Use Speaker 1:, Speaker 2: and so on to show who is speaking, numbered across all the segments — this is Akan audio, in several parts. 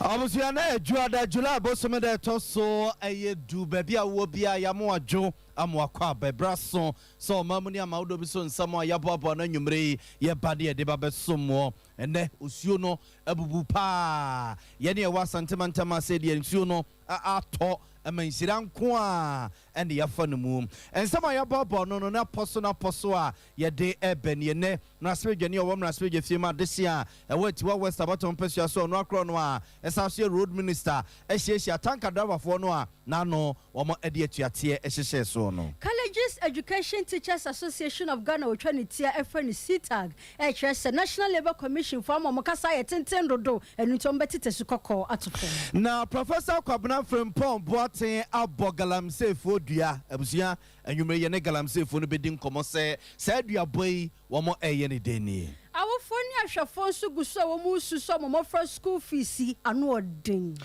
Speaker 1: Abusua, na Adwuada, July bosome da ɛtɔ so ɛyɛ 10. Baabi a wowɔ bia, yɛamo adwo ama wakɔ abɛbra so sɛ ɔma mu ne ama wodɔ bi so nsɛm a yɛaboaboa no anwummerɛ yi, yɛba de yɛde ba bɛsom wɔ. Ɛnɛ osuo no abubu paa. Yɛne ɛwɔ Asantemantam ase deɛ, nsuo no atɔ ma nhyira nko a ɛne yɛafa no mu. Nsɛm a yɛaboaboa no no na pɔ so na pɔ so a yɛde ɛbɛn yɛn nɛ. Mmarahyɛbadwani a ɔwɔ mmarahyɛbadwa fie mu adehye a ɛwɔ Atiwa West abatɔn mpɛsua so, ɔno akorɔ no a ɛsan so yɛ road minister, ahyiahyia tanker driverfoɔ no a n'ano wɔn de atuateɛ hyehyɛ soɔ no.
Speaker 2: Colleges Education Teachers Association of Ghana, otwa ne tia ɛfrɛ no CETAG, ɛkyerɛ sɛ National Labour Commission fo ama ɔmo kasa yɛ tenten dodo, ɛno nti ɔmo bɛtete so kɔkɔɔ ato fam.
Speaker 1: Na Professor Kwabena Frimpong Boateng abɔ galamseyfoɔ dua. Abusua, anwummerɛ yɛ ne galamseyfoɔ no bɛdi nkɔmmɔ sɛ saa aduabɔ yi wɔn ɛyɛ ne den nie.
Speaker 2: Awofoɔ ne ahwɛfoɔ nso gu so a wɔn resu sɛ ɔmo mmɔfra school fees yi ano ɔden.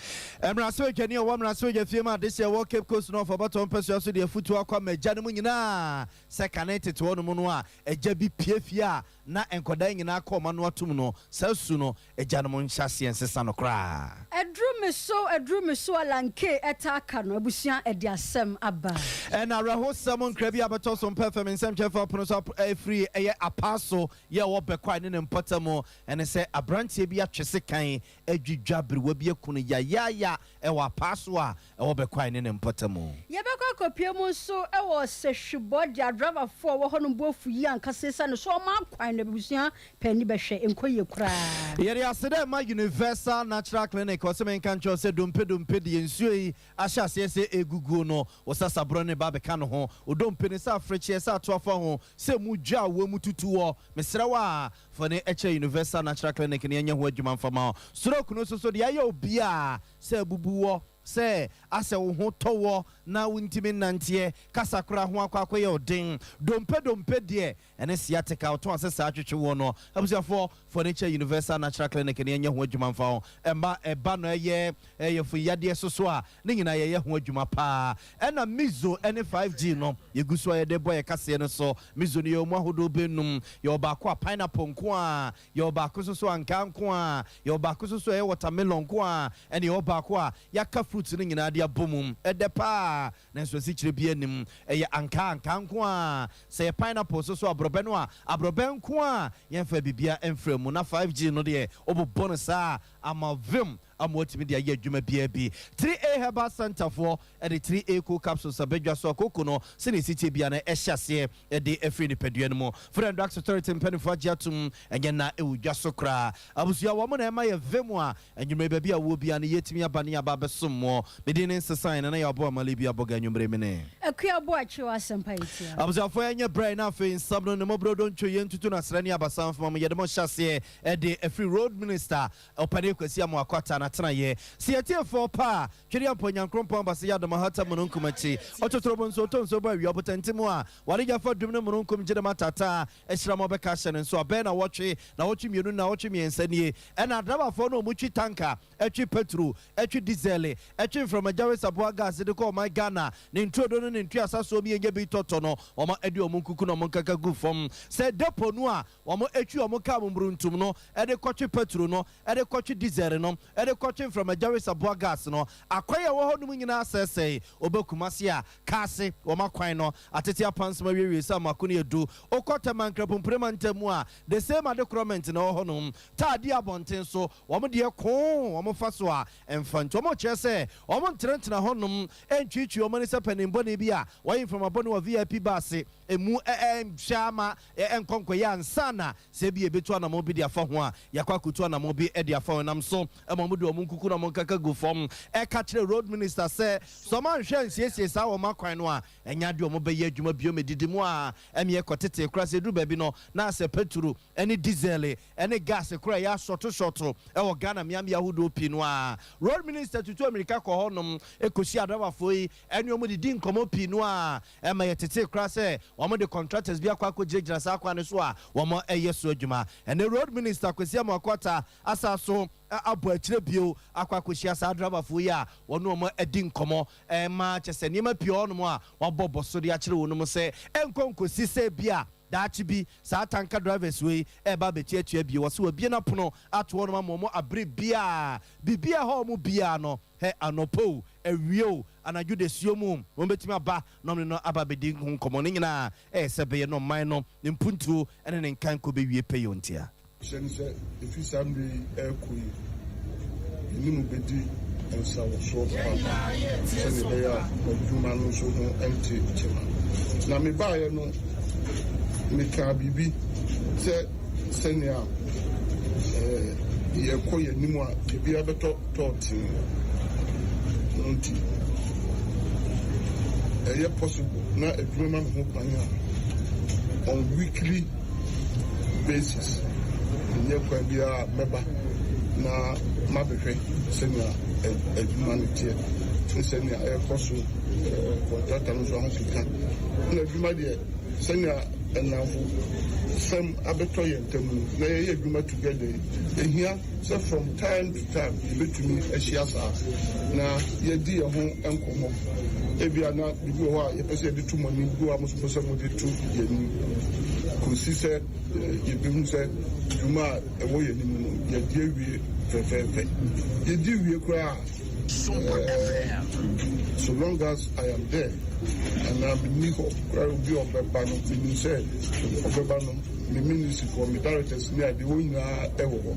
Speaker 1: Mmarahyɛbadwani a ɔwɔ mmarahyɛbadwa fie mu adehye a ɛwɔ Cape Coast North ɔbɛtɔ mpɛsua so de afutuo akɔ ama agya no mu nyinaa sɛ kane tete hɔ nom no a agya bi pie fie a na nkɔdaa nyinaa kɔ ɔma no atom no, saa su no, agya no mu nhyɛ aseɛ nsesa no koraa.
Speaker 2: Ɛduru me so, ɛduru me so, alanke ɛta aka no. Abusua, ɛde asɛm aba.
Speaker 1: Ɛna awerɛhosɛm nkra bi abɛtɔ so mpɛ fam nsɛmkyerɛfoɔ apono so ɛfiri ɛyɛ apaa so yɛ ɛwɔ Bɛkwae ne ne mpɔtam, ɛne sɛ aberanteɛ bi atwe sekan adwidwa berewa bi akunu yayaaya ɛwɔ apaa so a ɛwɔ Bɛkwae ne ne mpɔtam.
Speaker 2: Yɛbɛkɔ akɔpie mu nso ɛwɔ Sɛhwibɔ de adrabafoɔ wɔ hɔnom bu afu yi ankasa esiane so ɔmo akwan no. Abusua, pɛni bɛhwɛ nkɔ yie koraa.
Speaker 1: Yɛde ase dɛ ma Universal Natural Clinic. Ɔsɛ menka nkyerɛw sɛ dompe dompe deɛ, nsuo yi ahyɛ aseɛ sɛ ɛguguo no, wo sasaborɔ ne ba bɛka no ho, odompe ne sɛ afrekyeɛ sɛ ato afa ho sɛ mu dwa a wɔ mu tutu wɔ. Mesrɛ wo a, fa ne ɛkyɛ Universal Natural Clinic ne ɛnyɛ ho adwuma mfama wo. Stroke no nso so deɛ, ayɛ obiaa sɛ abubu wɔ sɛ asɛ wo ho tɔ wɔ na wontumi nnanteɛ, kasa koraa ho akɔ akɔyɛ ɔden, dompe dompe deɛ ɛne sciatica ɔtɔn ase saa atwetwe wɔ no, abusuafoɔ, furniture Universal Natural Clinic ne ɛnyɛ ho adwuma mfa ho. Ɛma ɛba no ɛyɛ ɛyɛ funyadeɛ soso a ne nyinaa yɛyɛ ho adwuma paa. Ɛna Mizo ɛne 5G no yɛgu so a yɛde bɔ yɛ kaseɛ no so. Mizo no yɛwɔ mu ahodoɔ bɛnum. Yɛwɔ baako a pineapple nko a, yɛwɔ baako nso so ankaa nko a, yɛwɔ baako nso so ɛyɛ watermelon nko a, ɛne yɛwɔ baako a yɛaka fruits no nyinaa de abɔ mu. Ɛdɛ paa, nanso asikyire bi anim. Ɛyɛ ankaa ankaa nko a, sɛ yɛ pineapple nso so, aborɔbɛ no a aborɔbɛ nko a, yɛmfa biribia mfra mu. Na 5G no deɛ, wobobɔ no saa ama vim ama watumi de ayɛ adwuma biara bi. 3A Herbal Center foɔ ɛde 3A Co capsules abɛdwa so. Akoko no sɛne ɛsi tie bia no, ɛhyɛ aseɛ ɛde afiri nipadua no mu. Food and Drugs Authority mpanimfoɔ agye atom, ɛnyɛ na ɛwɔ dwa so koraa. Abusua, wɔn na ɛma yɛ vim a anwummerɛ baabi a wɔ bia no yɛtumi aba ne aba abɛsom moɔ. Mede ne nsesan na na yɛabɔ amale bi abɔga anwummerɛ mene.
Speaker 2: Akua bo akyew asɛmpa yi tia.
Speaker 1: Abusuafoɔ, yɛnyɛ brɛ na afei nsɛm no ne mmɔborɔdɔ ntwo yɛntutu no asrɛ ne abasa mfoma mu. Yɛde mo hyɛ aseɛ ɛde afiri road minister ɔpani Kwasi Amoako Atta n'atenaeɛ sɛ yɛtiefoɔ pa a twɛde ampɔ Nyankrompɔn abase yɛ adom ahata mununkum akyi ɔtotorobo nso ɔtɔ nsuo bɔ awia ɔbotɛnte mu a wade gya fa dum no mununkum gye ne ma tata ahyira ma ɔbɛka ahyɛ ne nso abɛn na wɔtwe na wɔtwe 2 na wɔtwe 3 nie. Ɛna adrabafoɔ no, ɔmo twi tanker, ɛtwe petrol, ɛtwe diesel, ɛtwe mframagya, saboa gas de kɔ ɔman Ghana ne ntuodo no ne ntuasa soɔ mi bi tɔtɔ no, wɔn ɛde wɔn nkuku na wɔn nkaka gu fam sɛ depo no a wɔn atwi wɔn kaa mumuruntum no ɛde kɔtwe petrol no, ɛde kɔtwe diesel no, ɛde kɔtwe mframagya, saboa gas no. Akwan a ɛwɔ hɔ nom nyinaa sɛesɛe. Ɔbɛkumase a kaase wɔn akwan no atete apansam awiewie sɛ amako no edu. Okɔ Tɛma Nkrapumpure ntam a, the same ade korɔmɛnti na ɛwɔ hɔ nom. Taadi abɔnten so wɔn deɛ koo wɔn fa so a ɛmfa nti wɔn kyerɛ sɛ wɔn ntenatena hɔnom ntwitwi wɔn ani sɛ panin bi a wɔyɛ mframabɔne wɔ VIP bus emu ɛɛ nhwɛ ama ɛnkɔ nkɔyɛ ansa na sɛ ebi ebetu anamɔ bi de afa ho a, yɛakɔ akotu anamɔ bi de afa ho. Nam so ɛma wɔn de wɔn nkuku na wɔn nkaka gu fam ɛka kyerɛ road minister sɛ sɛ wɔn anhwɛ nsiesie saa wɔn akwan no a, ɛnya de wɔn bɛyɛ adwuma bio. Medidi mu a ɛmi ɛkɔ tete kora sɛ eduru baabi no na asɛ petrol ɛne diesel ɛne gas kora ɛyɛ asɔto sɔto ɛwɔ Ghana mmeammea ahodoɔ pii no a, road minister tutu amirika kɔ hɔnom ekosi adrabafoɔ yi ɛne wɔn didi nkɔmɔ pii no a ɛma yɛ tete kora sɛ wɔn de contractors bi akɔ akɔgyinagyina saa kwan no so a wɔn ɛyɛ so adwuma. Ɛne road minister Kwesi Amoako Atta asa so abɔ akyire bio akɔ akɔhyia saa adrabafoɔ yi a wɔne wɔn adi nkɔmɔ ɛma kyɛ sɛ nneɛma pii hɔnom a wabɔ bɔ so de akyerɛ wɔn mu sɛ ɛnkɔ nkɔsi sɛ bi a. daakye bi saa tanker drivers wei ɛreba abɛtuatua bio. Wɔse wɔabue no apono ato hɔnom ama wɔn abere biara, biribiara ɛha wɔn biara no, hɛ anɔpa o, awia o, anadwo dasuo mu o, wɔbɛtumi aba na wɔne no aba abɛdi ho nkɔmmɔ. Ne nyinaa ɛyɛ sɛ ɛbɛyɛ na ɔman no ne mpuntuo ne ne nkankɔ bɛwie pɛyɛ ntia.
Speaker 3: Hyɛ no sɛ, ɛfiri saa mmerɛ yi rekɔ yi, me ne mo bɛdi nsawɔsoɔ paapa, sɛdeɛ ɛbɛyɛ a mo adwuma no nso ho nte kyema. Na mebaeɛ no, mekaa biribi sɛ sɛnea yɛkɔ yɛn anim a biribiara bɛtɔ tɔɔtee no nti, ɛyɛ possible na adwuma ma me ho kwan a, on weekly basis, menyɛ kwan biara a mɛba na mabɛhwɛ sɛnea adwuma no teɛ ne sɛnea ɛrekɔ so, kɔntrata no nso ahokeka. Na adwuma deɛ, sɛnea nnamfo sɛm abɛtɔ yɛn ntam no, na yɛyɛ adwuma together yi, ehia sɛ from time to time yɛbɛtumi ahyia saa na yɛadi yɛn ho nkɔmmɔ. Ebia na biribi wɔ hɔ a yɛpɛ sɛ yɛde to mo anim, bi wɔ hɔ a mo nso mopɛ sɛ mode to yɛn anim, kɔsi sɛ yɛbɛhu sɛ dwuma a ɛwɔ yɛn anim no, yɛadi awie fɛfɛɛfɛ. Yɛdi wie koraa a, so long as I am there, anaa menni hɔ koraa, obi a ɔbɛba no, menim sɛ ɔbɛba no, me ministryfoɔ, me directors ne adeɛ, wɔn nyinaa wɔ hɔ.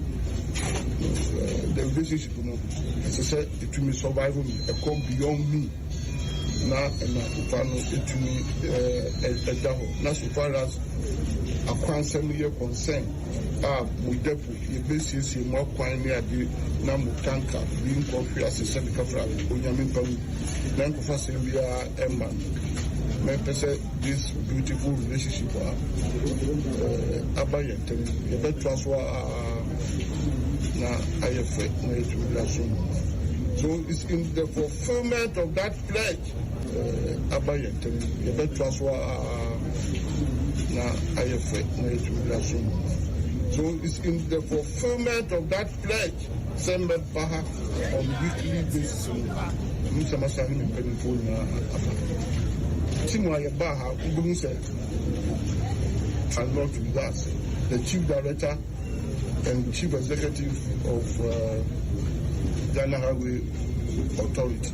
Speaker 3: The relationship no, ɛsɛ sɛ ɛtumi survive me, ɛkɔ beyond me, na nnamfofa no ɛtumi ɛda hɔ. Na so far as akwansɛm yɛ concern a, mo depot yɛbɛsiesie mo akwan ne ade na mo tanker bi nkɔhwe ase sɛ mekafra Onyame mpa mu na nkɔfa sɛm biara ɛma no. Mɛpɛ sɛ this beautiful relationship a aba yɛn ntam yɛbɛtoa so a na ayɛ fɛ na yɛtumi de asom. So it's in the fulfillment of that pledge aba yɛn ntam yɛbɛtoa so a na ayɛ fɛ na yɛtumi de asom. So it's in the fulfillment of that pledge sɛ mɛba ha on weekly basis no, mehu sɛ masa ne me mpanimfoɔ nyinaa aba. Team a yɛbaa ha, wobɛhu sɛ I'm not with us. The chief director and chief executive of Ghana Highway Authority,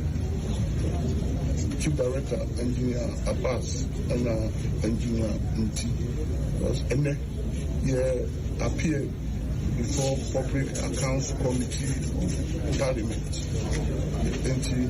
Speaker 3: Chief Director Engineer Abbas ɛna Engineer Nti, because ɛnɛ yɛ appear before Public Accounts Committee of Parliament nti.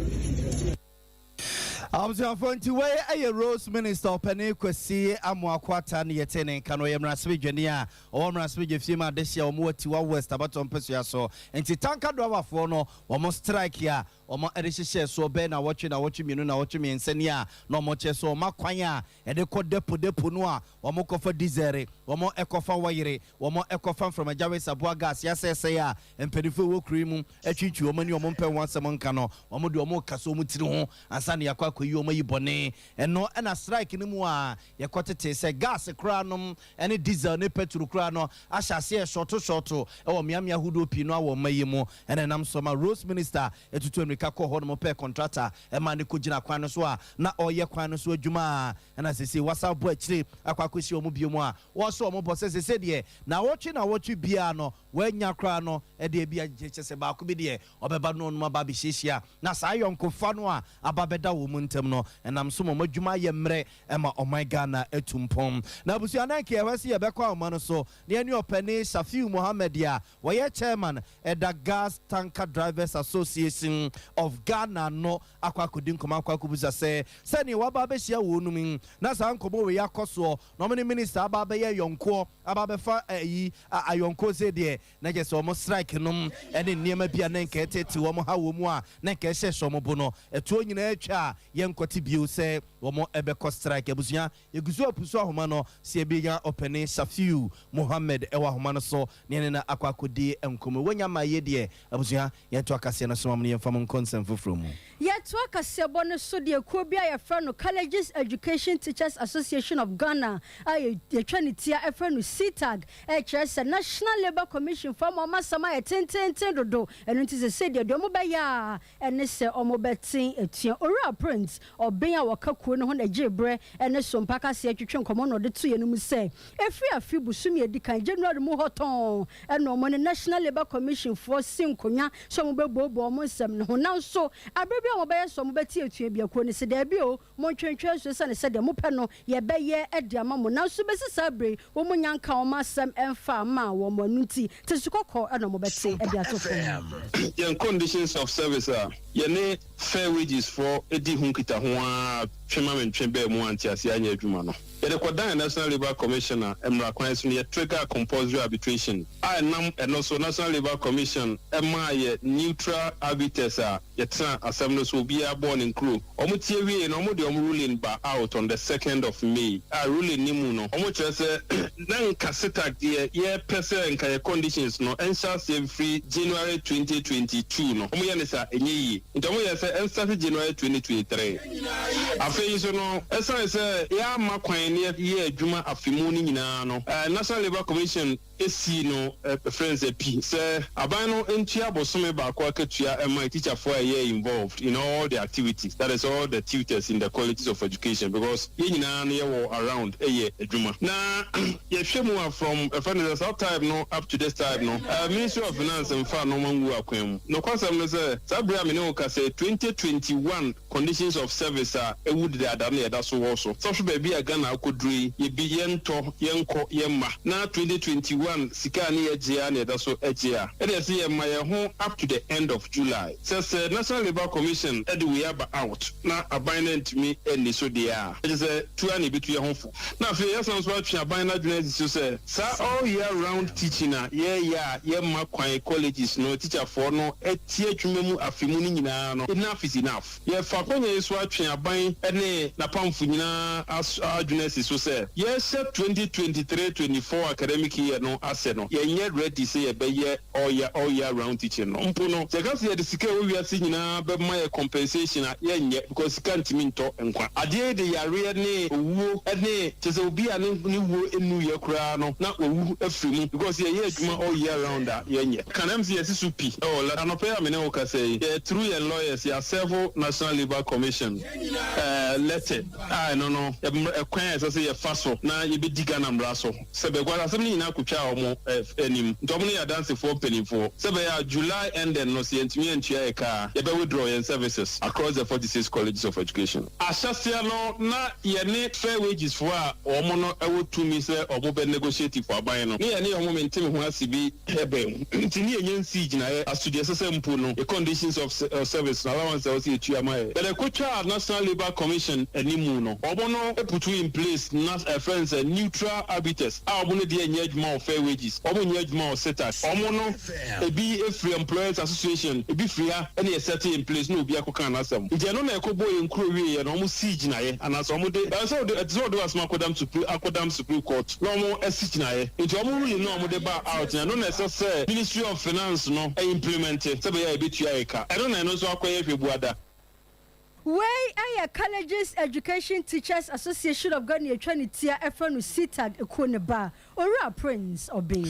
Speaker 1: Abusuafoɔ, nti wei yɛ Roads Minister Ɔpanin Kwasi Amoako Attah ne yɛtee ne nka no. Ɔyɛ mmarahyɛbadwani a ɔwɔ mmarahyɛbadwa fie mu adehye a wɔwɔ Atiwa West abatoɔ mpasua so. Nti tanker driverfoɔ no wɔn strike a wɔn de hyehyɛɛ soɔ bɛyɛ nawɔtwe, nawɔtwe 2, nawɔtwe 3 ni a na wɔn kyerɛ sɛ wɔn akwan a ɛde kɔ depo depo no a wɔn kɔfa diesel, wɔn kɔfa wɔyere, wɔn kɔfa mframagya wesaboa gas yɛasɛesɛe a mpanimfoɔ ɛwɔ kuro yi mu atwitwi wɔn ani, wɔn mpɛ ho asɛm nka no, wɔn de wɔn rekasa wɔn tiri ho ansa na yɛakɔ akɔyi wɔn ayi bɔne. Ɛno ɛna strike no mu a yɛkɔ tete sɛ gas koraa nom ne diesel ne petrol koraa no ahyɛ aseɛ short short ɛwɔ mmeammea ahodoɔ pii no a wɔ mma yi mu. Ɛna ɛnam so ma Roads Minister etutu mmirika kɔɔ hɔ nom pɛɛ contractor ɛma ne kɔgyina kwan no so a na ɔreyɛ kwan no so adwuma a ɛna sese wasa bɔ akyire akɔ akɔhyia wɔn bio mu a wɔsɔ wɔn bɔ sɛ sese deɛ nawɔtwe biara no wɔanya koraa no ɛdeɛ bi akyɛ sɛ baako bi deɛ ɔbɛba no ɔnom aba abɛhyiahyia na saa yɔnkofa no a aba bɛda wɔn mu ntam no ɛnam so ma wɔn adwuma ayɛ mmerɛ ɛma ɔman Ghana atu mpɔn. Na abusua nan kɛ ɛhɔ sɛ yɛbɛkɔ ahoma no so na yɛne ɔpanin Shafiu Mohammed a wɔyɛ chairman ɛda Gas Tanker Drivers Association of Ghana no akɔ akɔdi nkɔmɔ, akɔ akɔbusa sɛ sɛneɛ waba abɛhyia wɔn nom yi na saa nkɔmɔ wei akɔ soɔ na ɔmo ne minister aba abɛyɛ yɔnkoɔ, aba abɛfa ɛyi ayɔnkoɔ sɛ deɛ na kyerɛ sɛ ɔmo strike nom ɛne nneɛma bi a na nka ɛtete wɔn ha wɔ mu a na nka ɛhyɛhyɛ ɔmo bo no ɛtoɔ nyinaa atwa a yɛnkɔte bio sɛ wɔn ɛbɛkɔ strike. Abusua, yɛgu so apusu ahoma no sɛ yɛbɛnya ɔpanin Shafiu Mohammed ɛwɔ ahoma no so ne ɛne no akɔ akɔdi nkɔmmɔ. Wɔnya ma yɛ deɛ, abusua, yɛnto akaseɛ no so ma mo no yɛmfa mo nkɔ nsɛm foforɔ mu.
Speaker 2: Yɛto. Yɛtoa kaseɛbɔ no so deɛ, kuo bi a yɛfrɛ no Colleges Education Teachers Association of Ghana a yɛtwa ne tia ɛfrɛ no CETAG ɛkyerɛ sɛ National Labour Commission foɔ ama ɔmo asɛm ayɛ tententen dodo. Ɛno nti sɛ deɛ ɔmo bɛyɛ a ɛne sɛ ɔmo bɛte atua. Owura Prince Ɔbɛn a wɔka kuo no ho na gye berɛ ɛne so mpa kaseɛ twetwe nkɔmmɔ na ɔde to yɛn no mu sɛ ɛfiri afe bosomi edi kan January mu hɔ tɔn ɛna ɔmo ne National Labour Commission foɔ si nkonnwa sɛ ɔmo bɛbooboo ɔmo nsɛm no ho, nanso abere bi a ɔmo bɛyɛ sɛ ɔmo bɛte atua bi, akuo no sɛ daabi o, montwentwɛn so sɛne sɛdeɛ mopɛ no yɛbɛyɛ ɛde ama mo. Nanso bɛsi saa bere wɔn nya nka wɔn asɛm ɛmfa ama wɔn ano nti te so kɔkɔɔ ɛna ɔmo bɛte ɛde ato fam.
Speaker 4: Yɛn conditions of service a yɛne Fair Wages foɔ di ho nkita ho a twema mentwe bɛɛ mu ante ase anyɛ adwuma no, yɛde kɔdan National Labour Commission a mmara kwan so no yɛ trigger compulsory arbitration a ɛnam ɛno so National Labour Commission ɛmaa yɛ neutral arbiters a yɛtena asɛm no so. Obiara bɔɔ ne nkuro, ɔmo tie wie na ɔmo de ɔmo ruling ba out on the 2nd of May a ruling ne mu no ɔmo kyerɛ sɛ na nka CETAG deɛ yɛpɛ sɛ nka yɛ conditions no ɛnhyɛ aseɛ firi January 2022 no, ɔmo yɛ ne sa ɛnyɛ yie, nti ɔmo yɛ sɛ ɛnstart January 2023. Afei nso no, ɛsiane sɛ yɛama kwan ne yɛ adwuma afe mu no nyinaa no, National Labour Commission esi no ɛfrɛ sɛ pi sɛ aban no ntua bosome baako akatua ɛma teacherfoɔ a ɛyɛ involved in all the activities, that is, all the tutors in the colleges of education, because yɛn nyinaa no yɛwɔ around ɛyɛ adwuma. Na yɛhwɛ mu a, from ɛfrɛ no sɛ saa time no up to this time no, Ministry of Finance nfa nneɛma ngu akwan mu. Nokwasɛm no sɛ saa bere a me ne wo ka sɛ 2021 conditions of service a ɛwu dedaada no yɛda so wɔ so sɔhwɛ baabi a Ghana akɔduru yi, yɛbi yɛntɔ yɛnkɔ yɛmma na 2021 sika a ne yɛgye a na yɛda so agye a ɛde ɛsɛ yɛma yɛn ho up to the end of July sɛ National Labour Commission ɛde wei aba out na aban no ntumi ani so deɛ a ɛkyɛ sɛ tua na ebitu yɛn ho fo. Na afei yɛsan so atwe aban no adwene asi so sɛ saa all year round teaching a yɛyɛ a yɛma kwan colleges no teacherfoɔ no atie adwuma mu afe mu no nyinaa no, enough is enough. Yɛfa akɔnya yi so atwe aban ne n'apamfo nyinaa adwene asi so sɛ yɛhyɛ 2023-24 academic year no ase no, yɛnyɛ ready sɛ yɛbɛyɛ all year round teaching no mpo no. Sɛ ka sɛ yɛde sika a ɛwɔ wiase nyinaa bɛma yɛ compensation a, yɛnyɛ, because sika ntumi ntɔ nkwa. Adeɛ yi de yareɛ ne owuo ne kyɛ sɛ obi a ne wuo nnuyɛ koraa no na wawu afiri mu because yɛyɛ adwuma all year round a yɛnyɛ kanam sɛ yɛsi so pi ɛwɔ anɔpɛ a me ne wo kasa yi, yɛ through yɛn lawyers yɛaserve National Labour Commission letter a ɛno no ɛkwan a ɛsɛ sɛ yɛfa so na yɛbɛdi Ghana mmara so sɛ bɛkɔ asɛm no nyinaa kotwa a ɔmo anim, nti ɔmo no yɛ adansefoɔ mpanimfoɔ sɛ bɛyɛ a July ending no, sɛ yɛntumi antua yɛ kaa, yɛbɛ withdraw yɛn services across the 46 colleges of education. Ahyɛseɛ no na yɛne Fair Wages foɔ a ɔmo no ɛwɔ tumi sɛ ɔmo bɛ negotiate for aban no ne yɛne ɔmo mente me ho ase bi ɛbɛn mu, nti ne yɛnyɛ nsii gyinaeɛ asodeɛ sɛ sɛ mpo no yɛ conditions of service na allowance a wɔsɛ yɛtua ma yɛ bɛdɛ kotwa National Labour Commission animu no, ɔmo no put in place na ɛfrɛ no sɛ neutral arbiters a ɔmo no deɛ nyɛ adwuma wɔ Fair Wages, ɔmo nyɛ adwuma wɔ CETAG. Ɔmo no ebi efiri Employers Association, ebi firi ha, ɛna yɛ set in place na obi akɔka n'asɛm, nti ɛno na ɛkɔbɔ yɛn kuro wie yɛ na ɔmo sii gyinaeɛ anaasɛ ɔmo de ɛsɛ ɔde ɛte sɛ ɔde asɛm akɔdam Supreme Court na ɔmo asi gyinaeɛ. Nti ɔmo ruling na ɔmo de ba out na ɛno na ɛsɛ sɛ Ministry of Finance no implement sɛ bɛyɛ a ebetua yɛ ka. Ɛno na ɛno nso akɔyɛ hwɛ buada.
Speaker 2: Wei ɛyɛ Colleges Education Teachers Association of Ghana, atwa ne tia ɛfrɛ no CETAG ekuo ne ba Owura Prince Ɔbɛn.